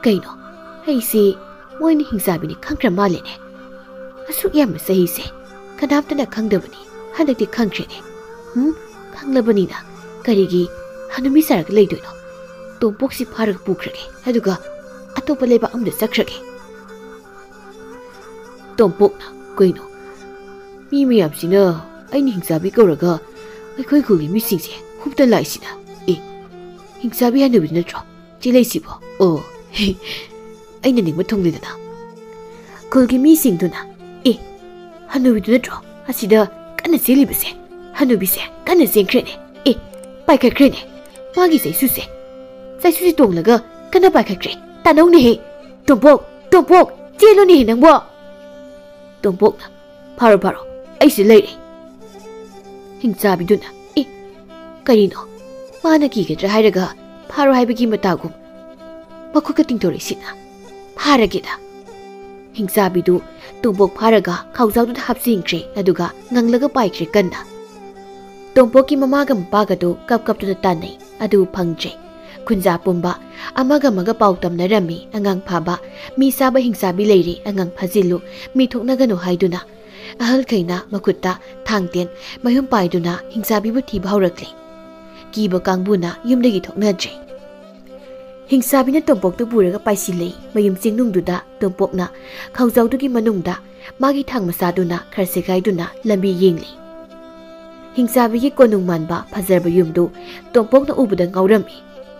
ꯀꯩꯅꯣ? ꯑꯩꯁꯤ ꯃꯣꯏꯅ ꯍꯤꯡꯆꯥꯕꯤꯅꯤ ꯈꯪꯈ꯭ꯔ ꯃꯥꯜꯂꯦꯅꯦ꯫ ꯑꯁꯨꯛ ꯌꯥꯝꯕ ꯆꯍꯤꯁꯦ ꯀꯅꯥꯝꯇꯅ ꯈꯪꯗꯕꯅꯤ, ꯍꯟꯗꯛꯇꯤ ꯈꯪꯈ꯭ꯔꯦꯅꯦ꯫ ꯎꯝ? ꯈꯪꯂꯕꯅꯤꯅ ꯀꯔꯤꯒꯤ ꯍꯅꯨꯃꯤ ꯁꯥꯔꯒ ꯂꯩꯗꯣꯏꯅꯣ? ꯇꯣꯝꯄꯣꯛꯁꯤ ꯐꯥꯔꯒ ꯄꯨꯈ꯭ꯔꯒꯦ, ꯑꯗꯨꯒ ꯑꯇꯣꯞꯄ ꯂꯩꯕꯥꯛ ꯑꯃꯗ ꯆꯠꯈ꯭ꯔꯒꯦ꯫" ꯇꯣꯝꯄꯣꯛꯅ, "ꯀꯩꯅꯣ? ꯃꯤ ꯃꯌꯥꯝꯁꯤꯅ ꯑꯩꯅ ꯍꯤꯡꯆꯥꯕꯤ ꯀꯧꯔꯒ ꯑꯩꯈꯣꯏ ꯈꯨꯜꯒꯤ ꯃꯤꯁꯤꯡꯁꯦ ꯍꯨꯞꯇ ꯂꯥꯛꯏꯁꯤꯅ꯫ ꯑꯦ, ꯍꯤꯡꯆꯥꯕꯤ ꯍꯅꯨꯕꯤꯗꯨ ꯅꯠꯇ꯭ꯔꯣ? ꯆꯦ ꯂꯩꯁꯤꯕꯣ? ꯑꯣ, ꯑꯩꯅ ꯅꯤꯡꯕ ꯊꯨꯡꯂꯦꯗꯅ꯫ ꯈꯨꯜꯒꯤ ꯃꯤꯁꯤꯡꯗꯨꯅ, "ꯑꯦ, ꯍꯅꯨꯕꯤꯗꯨ ꯅꯠꯇ꯭ꯔꯣ ꯑꯁꯤꯗ ꯀꯟꯅ ꯆꯦꯜꯂꯤꯕꯁꯦ? ꯍꯅꯨꯕꯤꯁꯦ ꯀꯟꯅ ꯆꯦꯟꯈ꯭ꯔꯦꯅꯦ꯫ ꯑꯦ, ꯄꯥꯏꯈꯠꯈ꯭ꯔꯦꯅꯦ꯫ ꯃꯥꯒꯤ ꯆꯩꯁꯨꯁꯦ, ꯆꯩꯁꯨꯁꯦ ꯇꯣꯡꯂꯒ ꯀꯟꯅ ꯄꯥꯏꯈꯠꯈ꯭ꯔꯦ꯫ ꯇꯥꯅꯧꯅꯦꯍꯦ꯫ ꯇꯣꯝꯄꯣꯛ, ꯇꯣꯝꯄꯣꯛ, ꯆꯦꯜꯂꯨꯅꯦꯍꯦ ꯅꯪꯕꯣ!" ꯇꯣꯝꯄꯣꯛꯅ, "ꯐꯥꯔꯣ, ꯐꯥꯔꯣ, ꯑꯩꯁꯤ ꯂꯩꯔꯦ꯫" ꯍꯤꯡꯆꯥꯕꯤꯗꯨꯅ, "ꯑꯦ, ꯀꯔꯤꯅꯣ? ꯃꯥꯅ ꯀꯤꯒꯗ꯭ꯔꯥ ꯍꯥꯏꯔꯒ ꯐꯥꯔꯣ ꯍꯥꯏꯕꯒꯤ ꯃꯇꯥꯒꯨꯝ ꯃꯈꯨꯠꯀ ꯇꯤꯡꯊꯣꯔꯛꯏꯁꯤꯅ? ꯐꯥꯔꯒꯦꯗ꯫" ꯍꯤꯡꯆꯥꯕꯤꯗꯨ ꯇꯣꯝꯄꯣꯛ ꯐꯥꯔꯒ ꯈꯥꯎꯖꯥꯎꯗꯨꯗ ꯍꯥꯞꯆꯤꯟꯈ꯭ꯔꯦ, ꯑꯗꯨꯒ ꯉꯪꯂꯒ ꯄꯥꯏꯈ꯭ꯔꯦ ꯀꯟꯅ꯫ ꯇꯣꯝꯄꯣꯛꯀꯤ ꯃꯃꯥꯒ ꯃꯄꯥꯒꯗꯨ ꯀꯞ ꯀꯞꯇꯨꯅ ꯇꯥꯟꯅꯩ, ꯑꯗꯨꯕꯨ ꯐꯪꯗ꯭ꯔꯦ꯫ ꯈꯨꯟꯖꯥ ꯄꯨꯝꯕ ꯑꯃꯒ ꯑꯃꯒ ꯄꯥꯎ ꯇꯝꯅꯔꯝꯃꯤ, "ꯑꯉꯥꯡ ꯐꯥꯕ, ꯃꯤ ꯆꯥꯕ ꯍꯤꯡꯆꯥꯕꯤ ꯂꯩꯔꯦ, ꯑꯉꯥꯡ ꯐꯥꯖꯤꯜꯂꯨ, ꯃꯤ ꯊꯣꯛꯅꯒꯅꯨ" ꯍꯥꯏꯗꯨꯅ꯫ ꯑꯍꯜꯈꯩꯅ ꯃꯈꯨꯠꯇ ꯊꯥꯡ ꯇꯦꯟ ꯃꯌꯨꯝ ꯄꯥꯏꯗꯨꯅ ꯍꯤꯡꯆꯥꯕꯤꯕꯨ ꯊꯤꯕ ꯍꯧꯔꯛꯂꯦ꯫ ꯀꯤꯕ ꯀꯥꯡꯕꯨꯅ ꯌꯨꯝꯗꯒꯤ ꯊꯣꯛꯅꯗ꯭ꯔꯦ꯫ ꯍꯤꯡꯆꯥꯕꯤꯅ ꯇꯣꯝꯄꯣꯛꯇꯨ ꯄꯨꯔꯒ ꯄꯥꯏꯁꯤꯜꯂꯦ꯫ ꯃꯌꯨꯝ ꯆꯤꯡꯅꯨꯡꯗꯨꯗ ꯇꯣꯝꯄꯣꯛꯅ ꯈꯥꯎꯖꯥꯎꯗꯨꯒꯤ ꯃꯅꯨꯡꯗ ꯃꯥꯒꯤ ꯊꯥꯡ ꯃꯆꯥꯗꯨꯅ ꯈꯔ ꯁꯦꯒꯥꯏꯗꯨꯅ ꯂꯝꯕꯤ ꯌꯦꯡꯂꯤ꯫ ꯍꯤꯡꯆꯥꯕꯤꯒꯤ ꯀꯣꯅꯨꯡ ꯃꯥꯟꯕ ꯐꯖꯔꯕ ꯌꯨꯝꯗꯨ ꯇꯣꯝꯄꯣꯛꯅ ꯎꯕꯗ ꯉꯥꯎꯔꯝꯃꯤ꯫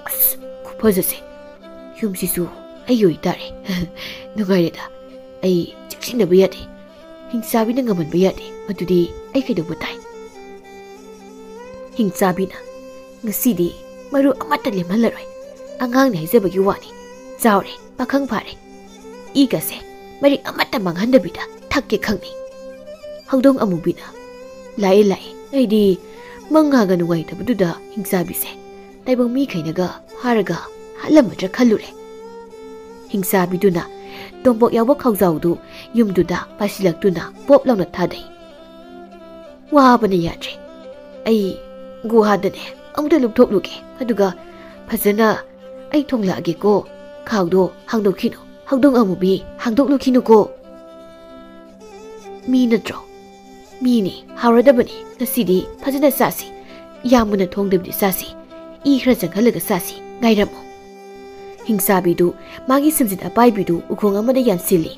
"ꯑꯁ, ꯈꯨꯐꯖꯁꯦ! ꯌꯨꯝꯁꯤꯁꯨ ꯑꯩꯒꯤ ꯑꯣꯏꯇꯥꯔꯦ꯫ ꯅꯨꯡꯉꯥꯏꯔꯦꯗ꯫ ꯑꯩ ꯆꯦꯛꯁꯤꯟꯅꯕ ꯌꯥꯗꯦ꯫ ꯍꯤꯡꯆꯥꯕꯤꯅ ꯉꯝꯍꯟꯕ ꯌꯥꯗꯦ꯫ ꯃꯗꯨꯗꯤ ꯑꯩ ꯀꯩꯗꯧꯕ ꯇꯥꯏ?" ꯍꯤꯡꯆꯥꯕꯤꯅ, "ꯉꯁꯤꯗꯤ ꯃꯔꯨ ꯑꯃꯠꯇ ꯂꯦꯝꯍꯜꯂꯔꯣꯏ꯫ ꯑꯉꯥꯡꯅꯤ ꯍꯥꯏꯖꯕꯒꯤ ꯋꯥꯅꯤ꯫ ꯆꯥꯎꯔꯦ, ꯄꯥꯈꯪ ꯐꯥꯔꯦ꯫ ꯏꯒꯁꯦ ꯃꯔꯤꯛ ꯑꯃꯠꯇ ꯃꯥꯡꯍꯟꯗꯕꯤꯗ ꯊꯛꯀꯦ ꯈꯪꯅꯤ꯫" ꯍꯧꯗꯣꯡ ꯑꯃꯨꯕꯤꯅ, "ꯂꯥꯛꯑꯦ, ꯂꯥꯛꯑꯦ꯫ ꯑꯩꯗꯤ ꯃꯉꯥꯒ ꯅꯨꯡꯉꯥꯏꯇꯕꯗꯨꯗ ꯍꯤꯡꯆꯥꯕꯤꯁꯦ ꯇꯥꯏꯕꯪ ꯃꯤꯈꯩꯅꯒ ꯐꯥꯔꯒ ꯍꯥꯠꯂꯝꯃꯗ꯭ꯔꯥ ꯈꯜꯂꯨꯔꯦ꯫" ꯍꯤꯡꯆꯥꯕꯤꯗꯨꯅ ꯇꯣꯝꯄꯣꯛ ꯌꯥꯎꯕ ꯈꯥꯎꯖꯥꯎꯗꯨ ꯌꯨꯝꯗꯨꯗ ꯄꯥꯏꯁꯤꯜꯂꯛꯇꯨꯅ ꯄꯣꯞ ꯂꯥꯎꯅ ꯊꯥꯗꯩ꯫ "ꯋꯥꯕꯅ ꯌꯥꯗ꯭ꯔꯦ꯫ ꯑꯩ ꯒꯨꯍꯥꯗꯅꯦ ꯑꯃꯨꯛꯇ ꯂꯨꯞꯊꯣꯛꯂꯨꯒꯦ, ꯑꯗꯨꯒ ꯐꯖꯅ ꯑꯩ ꯊꯣꯡꯂꯛꯑꯒꯦꯀꯣ꯫ ꯈꯥꯎꯗꯣ ꯍꯥꯡꯗꯣꯛꯈꯤꯅꯨ, ꯍꯧꯗꯣꯡ ꯑꯃꯨꯕꯤ, ꯍꯥꯡꯗꯣꯛꯂꯨꯈꯤꯅꯨꯀꯣ꯫" "ꯃꯤ ꯅꯠꯇ꯭ꯔꯣ? ꯃꯤꯅꯤ, ꯍꯥꯎꯔꯗꯕꯅꯤ꯫ ꯉꯁꯤꯗꯤ ꯐꯖꯅ ꯆꯥꯁꯤ꯫ ꯌꯥꯝꯅ ꯊꯣꯡꯗꯕꯤꯗ ꯆꯥꯁꯤ꯫ ꯏ ꯈꯔ ꯆꯪꯍꯜꯂꯒ ꯆꯥꯁꯤ꯫ ꯉꯥꯏꯔꯝꯃꯨ꯫" ꯍꯤꯡꯆꯥꯕꯤꯗꯨ ꯃꯥꯒꯤ ꯁꯝꯖꯤꯟ ꯑꯄꯥꯏꯕꯤꯗꯨ ꯎꯈꯣꯡ ꯑꯃꯗ ꯌꯥꯟꯁꯤꯜꯂꯤ꯫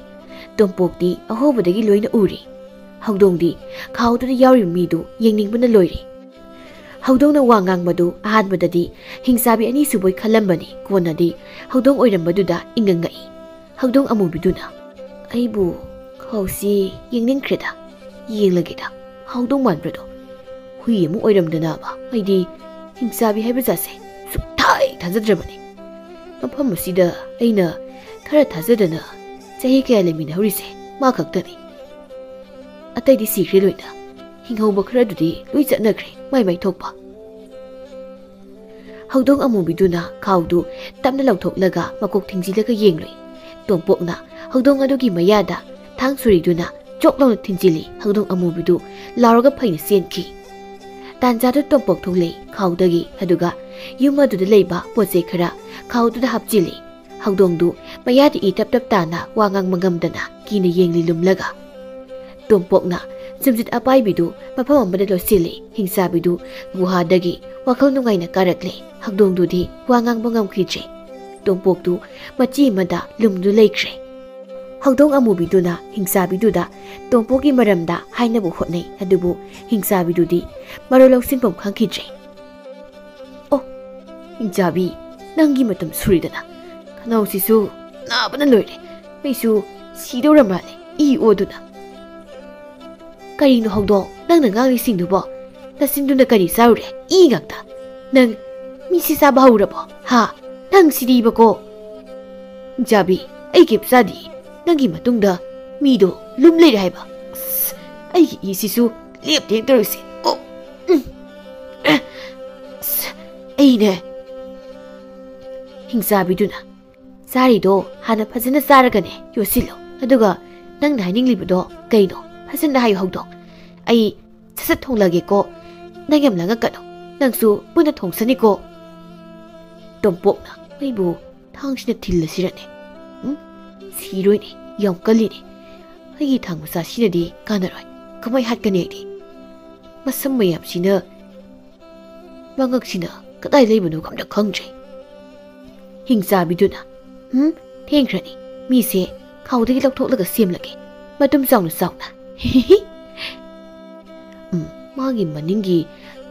ꯇꯣꯝꯄꯣꯛꯇꯤ ꯑꯍꯣꯕꯗꯒꯤ ꯂꯣꯏꯅ ꯎꯔꯤ꯫ ꯍꯧꯗꯣꯡꯗꯤ ꯈꯥꯎꯗꯨꯗ ꯌꯥꯎꯔꯤꯕ ꯃꯤꯗꯨ ꯌꯦꯡꯅꯤꯡꯕꯅ ꯂꯣꯏꯔꯦ꯫ ꯍꯧꯗꯣꯡꯅ ꯋꯥ ꯉꯥꯡꯕꯗꯨ ꯑꯍꯥꯟꯕꯗꯗꯤ ꯍꯤꯡꯆꯥꯕꯤ ꯑꯅꯤꯁꯨꯕꯣꯏ ꯈꯜꯂꯝꯕꯅꯤ, ꯀꯣꯟꯅꯗꯤ ꯍꯧꯗꯣꯡ ꯑꯣꯏꯔꯝꯕꯗꯨꯗ ꯏꯪꯉꯪꯉꯛꯏ꯫ ꯍꯧꯗꯣꯡ ꯑꯃꯨꯕꯤꯗꯨꯅ, "ꯑꯩꯕꯨ ꯈꯥꯎꯁꯤ ꯌꯦꯡꯅꯤꯡꯈ꯭ꯔꯦꯗ, ꯌꯦꯡꯂꯒꯦꯗ, ꯍꯧꯗꯣꯡ ꯃꯥꯟꯕ꯭ꯔꯗꯣ? ꯍꯨꯏ ꯑꯃ ꯑꯣꯏꯔꯝꯗꯅꯕ ꯑꯩꯗꯤ ꯍꯤꯡꯆꯥꯕꯤ ꯍꯥꯏꯕ ꯖꯥꯠꯁꯦ ꯁꯨꯛꯊꯥ ꯍꯦꯛ ꯊꯥꯖꯗ꯭ꯔꯕꯅꯤ꯫ ꯃꯐꯝ ꯑꯁꯤꯗ ꯑꯩꯅ ꯈꯔ ꯊꯥꯖꯗꯅ ꯆꯍꯤ ꯀꯌꯥ ꯂꯩꯃꯤꯟꯅꯍꯧꯔꯤꯁꯦ ꯃꯥ ꯈꯛꯇꯅꯤ꯫ ꯑꯇꯩꯗꯤ ꯁꯤꯈ꯭ꯔꯦ ꯂꯣꯏꯅ꯫ ꯍꯤꯡꯍꯧꯕ ꯈꯔꯗꯨꯗꯤ ꯂꯣꯏ ꯆꯠꯅꯈ꯭ꯔꯦ ꯃꯥꯏ ꯃꯥꯏ ꯊꯣꯛꯄ"꯫ ꯍꯧꯗꯣꯡ ꯑꯃꯨꯕꯤꯗꯨꯅ ꯈꯥꯎꯗꯨ ꯇꯞꯅ ꯂꯧꯊꯣꯛꯂꯒ ꯃꯀꯣꯛ ꯊꯤꯡꯖꯤꯜꯂꯒ ꯌꯦꯡꯂꯨꯏ꯫ ꯇꯣꯝꯄꯣꯛꯅ ꯍꯧꯗꯣꯡ ꯑꯗꯨꯒꯤ ꯃꯌꯥꯗ ꯊꯥꯡ ꯁꯨꯔꯤꯗꯨꯅ ꯆꯣꯛ ꯂꯥꯎꯅ ꯊꯤꯡꯖꯤꯜꯂꯤ꯫ ꯍꯧꯗꯣꯡ ꯑꯃꯨꯕꯤꯗꯨ ꯂꯥꯎꯔꯒ ꯐꯩꯅ ꯆꯦꯟꯈꯤ꯫ ꯇꯥꯟꯖꯥꯗꯨ ꯇꯣꯝꯄꯣꯛ ꯊꯣꯛꯂꯛꯏ ꯈꯥꯎꯗꯒꯤ, ꯑꯗꯨꯒ ꯌꯨꯝ ꯑꯗꯨꯗ ꯂꯩꯕ ꯄꯣꯠ ꯆꯩ ꯈꯔ ꯈꯥꯎꯗꯨꯗ ꯍꯥꯞꯆꯤꯜꯂꯤ꯫ ꯍꯧꯗꯣꯡꯗꯨ ꯃꯌꯥꯗ ꯏ ꯇꯞ ꯇꯞ ꯇꯥꯅ ꯋꯥ ꯉꯥꯡꯕ ꯉꯝꯗꯅ ꯀꯤꯅ ꯌꯦꯡꯂꯤ ꯂꯨꯝꯂꯒ꯫ ꯇꯣꯝꯄꯣꯛꯅ ꯆꯨꯝꯖꯤꯠ ꯑꯄꯥꯏꯕꯤꯗꯨ ꯃꯐꯝ ꯑꯃꯗ ꯂꯣꯠꯁꯤꯜꯂꯤ꯫ ꯍꯤꯡꯆꯥꯕꯤꯗꯨ ꯒꯨꯍꯥꯗꯒꯤ ꯋꯥꯈꯜ ꯅꯨꯡꯉꯥꯏꯅ ꯀꯥꯔꯛꯂꯦ꯫ ꯍꯧꯗꯣꯡꯗꯨꯗꯤ ꯋꯥ ꯉꯥꯡꯕ ꯉꯝꯈꯤꯗ꯭ꯔꯦ꯫ ꯇꯣꯝꯄꯣꯛꯇꯨ ꯃꯆꯤ ꯑꯃꯗ ꯂꯨꯝꯗꯨ ꯂꯩꯈ꯭ꯔꯦ꯫ ꯍꯧꯗꯣꯡ ꯑꯃꯨꯕꯤꯗꯨꯅ ꯍꯤꯡꯆꯥꯕꯤꯗꯨꯗ ꯇꯣꯝꯄꯣꯛꯀꯤ ꯃꯔꯝꯗ ꯍꯥꯏꯅꯕ ꯍꯣꯠꯅꯩ, ꯑꯗꯨꯕꯨ ꯍꯤꯡꯆꯥꯕꯤꯗꯨꯗꯤ ꯃꯔꯣꯜ ꯂꯧꯁꯤꯟꯐꯝ ꯈꯪꯈꯤꯗ꯭ꯔꯦ꯫ "ꯑꯣ, ꯍꯤꯡꯆꯥꯕꯤ, ꯅꯪꯒꯤ ꯃꯇꯝ ꯁꯨꯔꯤꯗꯅ꯫ ꯈꯅꯥꯎꯁꯤꯁꯨ ꯅꯥꯕꯅ ꯂꯣꯏꯔꯦ꯫ ꯑꯩꯁꯨ ꯁꯤꯗꯧꯔ ꯃꯥꯜꯂꯦ, ꯏ ꯑꯣꯗꯨꯅ"꯫ "ꯀꯔꯤꯅꯣ ꯍꯧꯗꯣꯡ, ꯅꯪꯅ ꯉꯥꯡꯂꯤꯁꯤꯡꯗꯨꯕꯣ? ꯅꯆꯤꯟꯗꯨꯅ ꯀꯔꯤ ꯆꯥꯔꯨꯔꯦ? ꯏ ꯉꯥꯛꯇ꯫ ꯅꯪ ꯃꯤꯁꯤ ꯆꯥꯕ ꯍꯧꯔꯕꯣ? ꯍꯥ? ꯅꯪ ꯁꯤꯗꯤꯕꯀꯣ"꯫ "ꯍꯤꯡꯆꯥꯕꯤ, ꯑꯩ ꯀꯩꯝ ꯆꯥꯗꯤꯌꯦ꯫ ꯅꯪꯒꯤ ꯃꯇꯨꯡꯗ ꯃꯤꯗꯣ ꯂꯨꯝ ꯂꯩꯔꯦ ꯍꯥꯏꯕ꯫ ꯑꯁ, ꯑꯩꯒꯤ ꯏꯁꯤꯁꯨ ꯂꯦꯞꯇꯦ ꯇꯧꯔꯤꯁꯦ꯫ ꯑꯣ, ꯎꯝ, ꯑꯁ, ꯑꯩꯅꯦ"꯫ ꯍꯤꯡꯆꯥꯕꯤꯗꯨꯅ, "ꯆꯥꯔꯤꯗꯣ ꯍꯥꯟꯅ ꯐꯖꯅ ꯆꯥꯔꯒꯅꯦ ꯌꯣꯠꯁꯤꯜꯂꯣ꯫ ꯑꯗꯨꯒ ꯅꯪꯅ ꯍꯥꯏꯅꯤꯡꯂꯤꯕꯗꯣ ꯀꯩꯅꯣ? ꯐꯖꯅ ꯍꯥꯏꯌꯨ ꯍꯧꯗꯣꯡ꯫ ꯑꯩ ꯁꯠ ꯁꯠ ꯊꯣꯡꯂꯒꯦꯀꯣ꯫ ꯅꯪ ꯌꯥꯝ ꯂꯥꯡꯉꯛꯀꯅꯨ꯫ ꯅꯪꯁꯨ ꯄꯨꯟꯅ ꯊꯣꯡꯁꯅꯤꯀꯣ"꯫ ꯇꯣꯝꯄꯣꯛꯅ, "ꯑꯩꯕꯨ ꯊꯥꯡꯁꯤꯅ ꯊꯤꯜꯂꯁꯤꯔꯅꯦ? ꯎꯝ? ꯁꯤꯔꯣꯏꯅꯦ, ꯌꯥꯝ ꯀꯜꯂꯤꯅꯦ꯫ ꯑꯩꯒꯤ ꯊꯥꯡ ꯃꯆꯥꯁꯤꯅꯗꯤ ꯀꯥꯟꯅꯔꯣꯏ꯫ ꯀꯃꯥꯏ ꯍꯥꯠꯀꯅꯤ ꯑꯩꯗꯤ? ꯃꯁꯝ ꯃꯌꯥꯝꯁꯤꯅ, ꯃꯉꯛꯁꯤꯅ ꯀꯗꯥꯏ ꯂꯩꯕꯅꯣ ꯑꯝꯇ ꯈꯪꯗ꯭ꯔꯦ"꯫ ꯍꯤꯡꯆꯥꯕꯤꯗꯨꯅ, "ꯎꯝ, ꯊꯦꯡꯈ꯭ꯔꯅꯤ꯫ ꯃꯤꯁꯦ ꯈꯥꯎꯗꯒꯤ ꯂꯧꯊꯣꯛꯂꯒ ꯁꯦꯝꯂꯒꯦ꯫ ꯃꯇꯨꯝ ꯆꯥꯎꯅ ꯆꯥꯎꯅ"꯫ ꯎꯝ, ꯃꯥꯒꯤ ꯃꯅꯤꯡꯒꯤ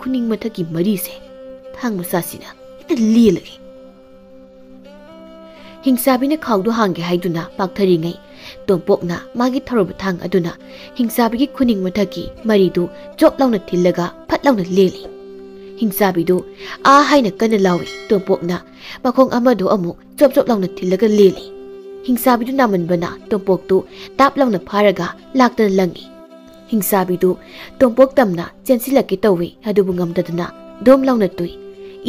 ꯈꯨꯅꯤꯡ ꯃꯊꯛꯀꯤ ꯃꯔꯤꯁꯦ ꯊꯥꯡ ꯃꯆꯥꯁꯤꯅ ꯍꯦꯛꯇ ꯂꯦꯜꯂꯒꯦ꯫ ꯍꯤꯡꯆꯥꯕꯤꯅ ꯈꯥꯎꯗꯨ ꯍꯥꯡꯒꯦ ꯍꯥꯏꯗꯨꯅ ꯄꯥꯛꯊꯔꯤꯉꯩ, ꯇꯣꯝꯄꯣꯛꯅ ꯃꯥꯒꯤ ꯊꯧꯔꯕ ꯊꯥꯡ ꯑꯗꯨꯅ ꯍꯤꯡꯆꯥꯕꯤꯒꯤ ꯈꯨꯅꯤꯡ ꯃꯊꯛꯀꯤ ꯃꯔꯤꯗꯨ ꯆꯣꯞ ꯂꯥꯎꯅ ꯊꯤꯜꯂꯒ ꯐꯠ ꯂꯥꯎꯅ ꯂꯦꯜꯂꯤ꯫ ꯍꯤꯡꯆꯥꯕꯤꯗꯨ "ꯑꯥ" ꯍꯥꯏꯅ ꯀꯟꯅ ꯂꯥꯎꯏ꯫ ꯇꯣꯝꯄꯣꯛꯅ ꯃꯈꯣꯡ ꯑꯃꯗꯨ ꯑꯃꯨꯛ ꯆꯣꯞ ꯆꯣꯞ ꯂꯥꯎꯅ ꯊꯤꯜꯂꯒ ꯂꯦꯜꯂꯤ꯫ ꯍꯤꯡꯆꯥꯕꯤꯗꯨ ꯅꯥꯃꯟꯕꯅ ꯇꯣꯝꯄꯣꯛꯇꯨ ꯇꯥꯞ ꯂꯥꯎꯅ ꯐꯥꯔꯒ ꯂꯥꯛꯇꯅ ꯂꯪꯉꯤ꯫ ꯍꯤꯡꯆꯥꯕꯤꯗꯨ ꯇꯣꯝꯄꯣꯛ ꯇꯝꯅ ꯆꯦꯟꯁꯤꯜꯂꯛꯀꯦ ꯇꯧꯏ, ꯑꯗꯨꯕꯨ ꯉꯝꯗꯗꯅ ꯗꯣꯝ ꯂꯥꯎꯅ ꯇꯨꯏ꯫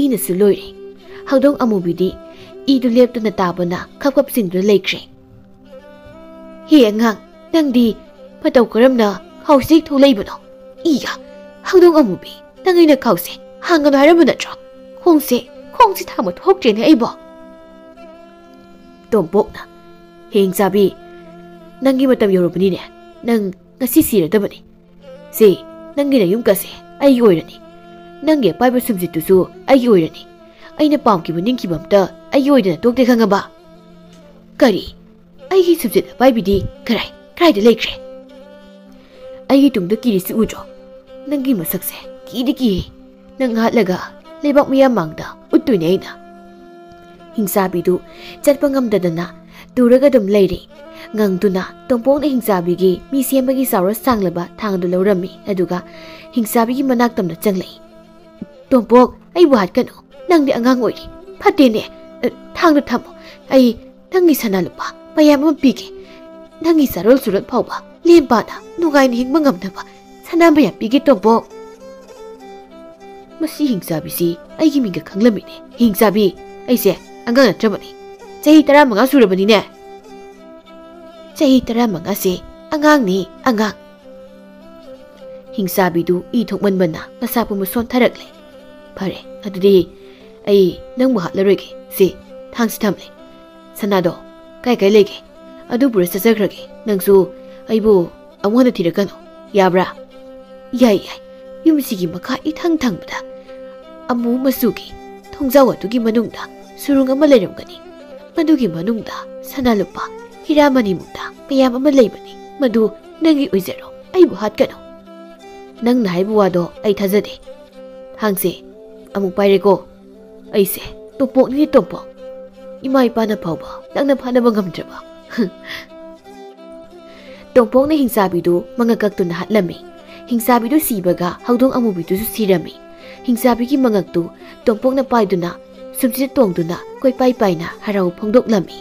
ꯏꯅꯁꯨ ꯂꯣꯏꯔꯦ꯫ ꯍꯧꯗꯣꯡ ꯑꯃꯨꯕꯤꯗꯤ ꯏꯗꯨ ꯂꯦꯞꯇꯅ ꯇꯥꯕꯅ ꯈꯞ ꯈꯞ ꯆꯤꯡꯗꯨꯅ ꯂꯩꯈ꯭ꯔꯦ꯫ "ꯍꯦ ꯑꯉꯥꯡ, ꯅꯪꯗꯤ ꯃꯇꯧ ꯀꯔꯝꯅ ꯈꯥꯎꯁꯤ ꯊꯣꯛꯂꯛꯏꯕꯅꯣ? ꯏꯌꯥ, ꯍꯧꯗꯣꯡ ꯑꯃꯨꯕꯤ, ꯅꯪ ꯑꯩꯅ ꯈꯥꯎꯁꯦ ꯍꯥꯡꯒꯅꯨ ꯍꯥꯏꯔꯝꯕ ꯅꯠꯇ꯭ꯔꯣ? ꯈꯣꯡꯁꯦ, ꯈꯣꯡꯁꯦ ꯊꯥꯡꯕ ꯊꯣꯛꯇ꯭ꯔꯦꯅꯦ ꯑꯩꯕꯣ!" ꯇꯣꯝꯄꯣꯛꯅ, "ꯍꯦ ꯍꯤꯡꯆꯥꯕꯤ, ꯅꯪꯒꯤ ꯃꯇꯝ ꯌꯧꯔꯕꯅꯤꯅꯦ꯫ ꯅꯪ ꯉꯁꯤ ꯁꯤꯔꯗꯕꯅꯤ꯫ ꯁꯦ, ꯅꯪꯒꯤ ꯅꯌꯨꯝꯀꯁꯦ ꯑꯩꯒꯤ ꯑꯣꯏꯔꯅꯤ꯫ ꯅꯪꯒꯤ ꯑꯄꯥꯏꯕ ꯁꯨꯝꯖꯤꯠꯇꯨꯁꯨ ꯑꯩꯒꯤ ꯑꯣꯏꯔꯅꯤ꯫ ꯑꯩꯅ ꯄꯥꯝꯈꯤꯕ ꯅꯤꯡꯈꯤꯕ ꯑꯝꯇ ꯑꯩꯒꯤ ꯑꯣꯏꯗꯅ ꯇꯣꯛꯇꯦ, ꯈꯪꯉꯕ?" "ꯀꯔꯤ? ꯑꯩꯒꯤ ꯁꯨꯝꯖꯤꯠ ꯑꯄꯥꯏꯕꯤꯗꯤ ꯀꯔꯥꯏ, ꯀꯔꯥꯏꯗ ꯂꯩꯈ꯭ꯔꯦ? ꯑꯩꯒꯤ ꯇꯨꯡꯗ ꯀꯤꯔꯤꯁꯤ ꯎꯗ꯭ꯔꯣ? ꯅꯪꯒꯤ ꯃꯁꯛꯁꯦ ꯀꯤꯗꯤ ꯀꯤꯍꯦ꯫ ꯅꯪ ꯍꯥꯠꯂꯒ ꯂꯩꯕꯥꯛ ꯃꯤꯌꯥꯝ ꯃꯥꯡꯗ ꯎꯠꯇꯣꯏꯅꯦ ꯑꯩꯅ꯫" ꯍꯤꯡꯆꯥꯕꯤꯗꯨ ꯆꯠꯄ ꯉꯝꯗꯗꯅ ꯇꯨꯔꯒ ꯑꯗꯨꯝ ꯂꯩꯔꯦ꯫ ꯉꯪꯗꯨꯅ ꯇꯣꯝꯄꯣꯛꯅ ꯍꯤꯡꯆꯥꯕꯤꯒꯤ ꯃꯤ ꯁꯦꯝꯕꯒꯤ ꯆꯥꯎꯔ ꯁꯥꯡꯂꯕ ꯊꯥꯡ ꯑꯗꯨ ꯂꯧꯔꯝꯃꯤ, ꯑꯗꯨꯒ ꯍꯤꯡꯆꯥꯕꯤꯒꯤ ꯃꯅꯥꯛ ꯇꯝꯅ ꯆꯪꯂꯛꯏ꯫ "ꯇꯣꯝꯄꯣꯛ, ꯑꯩꯕꯨ ꯍꯥꯠꯀꯅꯨ꯫ ꯅꯪꯗꯤ ꯑꯉꯥꯡ ꯑꯣꯏꯔꯤ꯫ ꯐꯠꯇꯦꯅꯦ꯫ ꯑ, ꯊꯥꯡꯗ ꯊꯝꯃꯣ꯫ ꯑꯩ ꯅꯪꯒꯤ ꯁꯅꯥ ꯂꯨꯄꯥ ꯃꯌꯥꯝ ꯑꯃ ꯄꯤꯒꯦ꯫ ꯅꯪꯒꯤ ꯆꯥꯔꯣꯜ ꯁꯨꯔꯣꯜ ꯐꯥꯎꯕ ꯂꯦꯝ ꯄꯥꯅ ꯅꯨꯡꯉꯥꯏꯅ ꯍꯤꯡꯕ ꯉꯝꯅꯕ ꯁꯅꯥ ꯃꯌꯥꯝ ꯄꯤꯒꯦ, ꯇꯣꯝꯄꯣꯛ꯫" ꯃꯁꯤ ꯍꯤꯡꯆꯥꯕꯤꯁꯤ ꯑꯩꯒꯤ ꯃꯤꯡꯒ ꯈꯪꯂꯝꯃꯤꯅꯦ꯫ ꯍꯤꯡꯆꯥꯕꯤ, ꯑꯩꯁꯦ ꯑꯉꯥꯡ ꯅꯠꯇ꯭ꯔꯕꯅꯤ꯫ ꯆꯍꯤ ꯇꯔꯥꯃꯉꯥ ꯁꯨꯔꯕꯅꯤꯅꯦ꯫ ꯆꯍꯤ ꯇꯔꯥꯃꯉꯥꯁꯦ ꯑꯉꯥꯡꯅꯤ, ꯑꯉꯥꯡ꯫ ꯍꯤꯡꯆꯥꯕꯤꯗꯨ ꯏ ꯊꯣꯛꯃꯟꯕꯅ ꯃꯁꯥ ꯄꯨꯝꯕ ꯁꯣꯟꯊꯔꯛꯂꯦ꯫ "ꯐꯔꯦ, ꯑꯗꯨꯗꯤ ꯑꯩ ꯅꯪꯕꯨ ꯍꯥꯠꯂꯔꯣꯏꯒꯦ꯫ ꯁꯤ ꯊꯥꯡꯁꯤ ꯊꯝꯂꯦ꯫ ꯁꯅꯥꯗꯣ ꯀꯥꯏ ꯀꯥꯏ ꯂꯩꯒꯦ? ꯑꯗꯨ ꯄꯨꯔ ꯆꯠꯆꯈ꯭ꯔꯒꯦ꯫ ꯅꯪꯁꯨ ꯑꯩꯕꯨ ꯑꯃꯨꯛ ꯍꯟꯅ ꯊꯤꯔꯛꯀꯅꯨ꯫ ꯌꯥꯕ꯭ꯔꯥ?" "ꯌꯥꯏ, ꯌꯥꯏ꯫ ꯌꯨꯝꯁꯤꯒꯤ ꯃꯈꯥ ꯏꯊꯪ ꯊꯪꯕꯗ ꯑꯃꯨ ꯃꯆꯨꯒꯤ ꯊꯣꯡꯖꯥꯎ ꯑꯗꯨꯒꯤ ꯃꯅꯨꯡꯗ ꯁꯨꯔꯨꯡ ꯑꯃ ꯂꯩꯔꯝꯒꯅꯤ꯫ ꯃꯗꯨꯒꯤ ꯃꯅꯨꯡꯗ ꯁꯅꯥ ꯂꯨꯄꯥ ꯍꯤꯔꯥ ꯃꯅꯤꯃꯨꯛꯇ ꯃꯌꯥꯝ ꯑꯃ ꯂꯩꯕꯅꯤ꯫ ꯃꯗꯨ ꯅꯪꯒꯤ ꯑꯣꯏꯖꯔꯣ꯫ ꯑꯩꯕꯨ ꯍꯥꯠꯀꯅꯨ꯫" "ꯅꯪꯅ ꯍꯥꯏꯕ ꯋꯥꯗꯣ ꯑꯩ ꯊꯥꯖꯗꯦ꯫ ꯍꯥꯡꯁꯦ, ꯑꯃꯨꯛ ꯄꯥꯏꯔꯦꯀꯣ꯫ ꯑꯩꯁꯦ ꯇꯣꯝꯄꯣꯛꯅꯤꯅꯦ, ꯇꯣꯝꯄꯣꯛ꯫ ꯏꯃꯥ ꯏꯄꯥꯅ ꯐꯥꯎꯕ ꯅꯪꯅ ꯐꯥꯅꯕ ꯉꯝꯗ꯭ꯔꯕ꯫ ꯇꯣꯝꯄꯣꯛꯅ ꯍꯤꯡꯆꯥꯕꯤꯗꯨ ꯃꯉꯛ ꯀꯛꯇꯨꯅ ꯍꯥꯠꯂꯝꯃꯤ꯫ ꯍꯤꯡꯆꯥꯕꯤꯗꯨ ꯁꯤꯕꯒ ꯍꯧꯗꯣꯡ ꯑꯃꯨꯕꯤꯗꯨꯁꯨ ꯁꯤꯔꯝꯃꯤ꯫ ꯍꯤꯡꯆꯥꯕꯤꯒꯤ ꯃꯉꯛꯇꯨ ꯇꯣꯝꯄꯣꯛꯅ ꯄꯥꯏꯗꯨꯅ ꯁꯨꯝꯁꯤꯗ ꯇꯣꯡꯗꯨꯅ ꯀꯣꯏꯄꯥꯏ ꯄꯥꯏꯅ ꯍꯔꯥꯎ ꯐꯣꯡꯗꯣꯛꯂꯝꯃꯤ꯫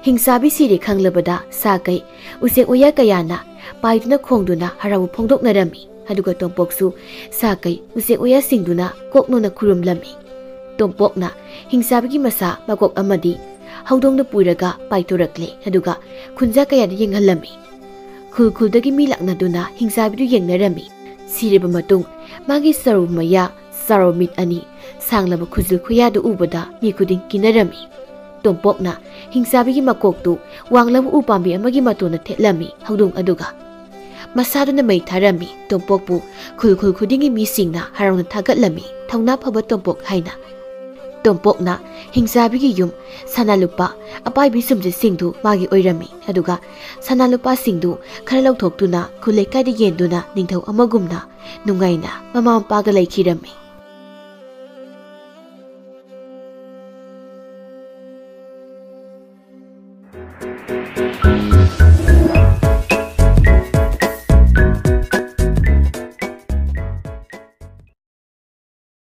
ꯍꯤꯡꯆꯥꯕꯤ ꯁꯤꯔꯦ ꯈꯪꯂꯕꯗ ꯁꯥ ꯀꯩ, ꯎꯆꯦꯛ ꯋꯥꯌꯥ ꯀꯌꯥꯅ ꯄꯥꯏꯗꯨꯅ ꯈꯣꯡꯗꯨꯅ ꯍꯔꯥꯎ ꯐꯣꯡꯗꯣꯛꯅꯔꯝꯃꯤ꯫ ꯑꯗꯨꯒ ꯇꯣꯝꯄꯣꯛꯁꯨ ꯁꯥ ꯀꯩ, ꯎꯆꯦꯛ ꯋꯥꯌꯥꯁꯤꯡꯗꯨꯅ ꯀꯣꯛꯅꯣꯅ ꯈꯨꯔꯨꯝꯂꯝꯃꯤ꯫ ꯇꯣꯝꯄꯣꯛꯅ ꯍꯤꯡꯆꯥꯕꯤꯒꯤ ꯃꯁꯥ ꯃꯀꯣꯛ ꯑꯃꯗꯤ ꯍꯧꯗꯣꯡꯗ ꯄꯨꯔꯒ ꯄꯥꯏꯊꯣꯔꯛꯂꯦ꯫ ꯑꯗꯨꯒ ꯈꯨꯟꯖꯥ ꯀꯌꯥꯗ ꯌꯦꯡꯍꯜꯂꯝꯃꯤ꯫ ꯈꯨꯜ ꯈꯨꯜꯗꯒꯤ ꯃꯤ ꯂꯥꯛꯅꯗꯨꯅ ꯍꯤꯡꯆꯥꯕꯤꯗꯨ ꯌꯦꯡꯅꯔꯝꯃꯤ꯫ ꯁꯤꯔꯕ ꯃꯇꯨꯡ ꯃꯥꯒꯤ ꯆꯔꯧ ꯃꯌꯥ, ꯆꯔꯧ ꯃꯤꯠ ꯑꯅꯤ, ꯁꯥꯡꯂꯕ ꯈꯨꯖꯤꯜ ꯈꯨꯌꯥꯗꯨ ꯎꯕꯗ ꯃꯤ ꯈꯨꯗꯤꯡ ꯀꯤꯅꯔꯝꯃꯤ꯫ ꯇꯣꯝꯄꯣꯛꯅ ꯍꯤꯡꯆꯥꯕꯤꯒꯤ ꯃꯀꯣꯛꯇꯨ ꯋꯥꯡꯂꯕ ꯎ ꯄꯥꯝꯕꯤ ꯑꯃꯒꯤ ꯃꯇꯣꯟꯗ ꯊꯦꯠꯂꯝꯃꯤ ꯍꯧꯗꯣꯡ ꯑꯗꯨꯒ꯫ ꯃꯁꯥꯗꯨꯅ ꯃꯩ ꯊꯥꯔꯝꯃꯤ꯫ ꯇꯣꯝꯄꯣꯛꯄꯨ ꯈꯨꯜ ꯈꯨꯜ ꯈꯨꯗꯤꯡꯒꯤ ꯃꯤꯁꯤꯡꯅ ꯍꯔꯥꯎꯅ ꯊꯥꯒꯠꯂꯝꯃꯤ, "ꯊꯧꯅꯥ ꯐꯕ ꯇꯣꯝꯄꯣꯛ" ꯍꯥꯏꯅ꯫ ꯇꯣꯝꯄꯣꯛꯅ ꯍꯤꯡꯆꯥꯕꯤꯒꯤ ꯌꯨꯝ, ꯁꯅꯥ ꯂꯨꯄꯥ, ꯑꯄꯥꯏꯕꯤ ꯁꯨꯝꯖꯤꯠꯁꯤꯡꯗꯨ ꯃꯥꯒꯤ ꯑꯣꯏꯔꯝꯃꯤ꯫ ꯑꯗꯨꯒ ꯁꯅꯥ ꯂꯨꯄꯥꯁꯤꯡꯗꯨ ꯈꯔ ꯂꯧꯊꯣꯛꯇꯨꯅ ꯈꯨꯜ ꯂꯩꯀꯥꯏꯗ ꯌꯦꯟꯗꯨꯅ ꯅꯤꯡꯊꯧ ꯑꯃꯒꯨꯝꯅ ꯅꯨꯡꯉꯥꯏꯅ ꯃꯃꯥ ꯃꯄꯥꯒ ꯂꯩꯈꯤꯔꯝꯃꯤ꯫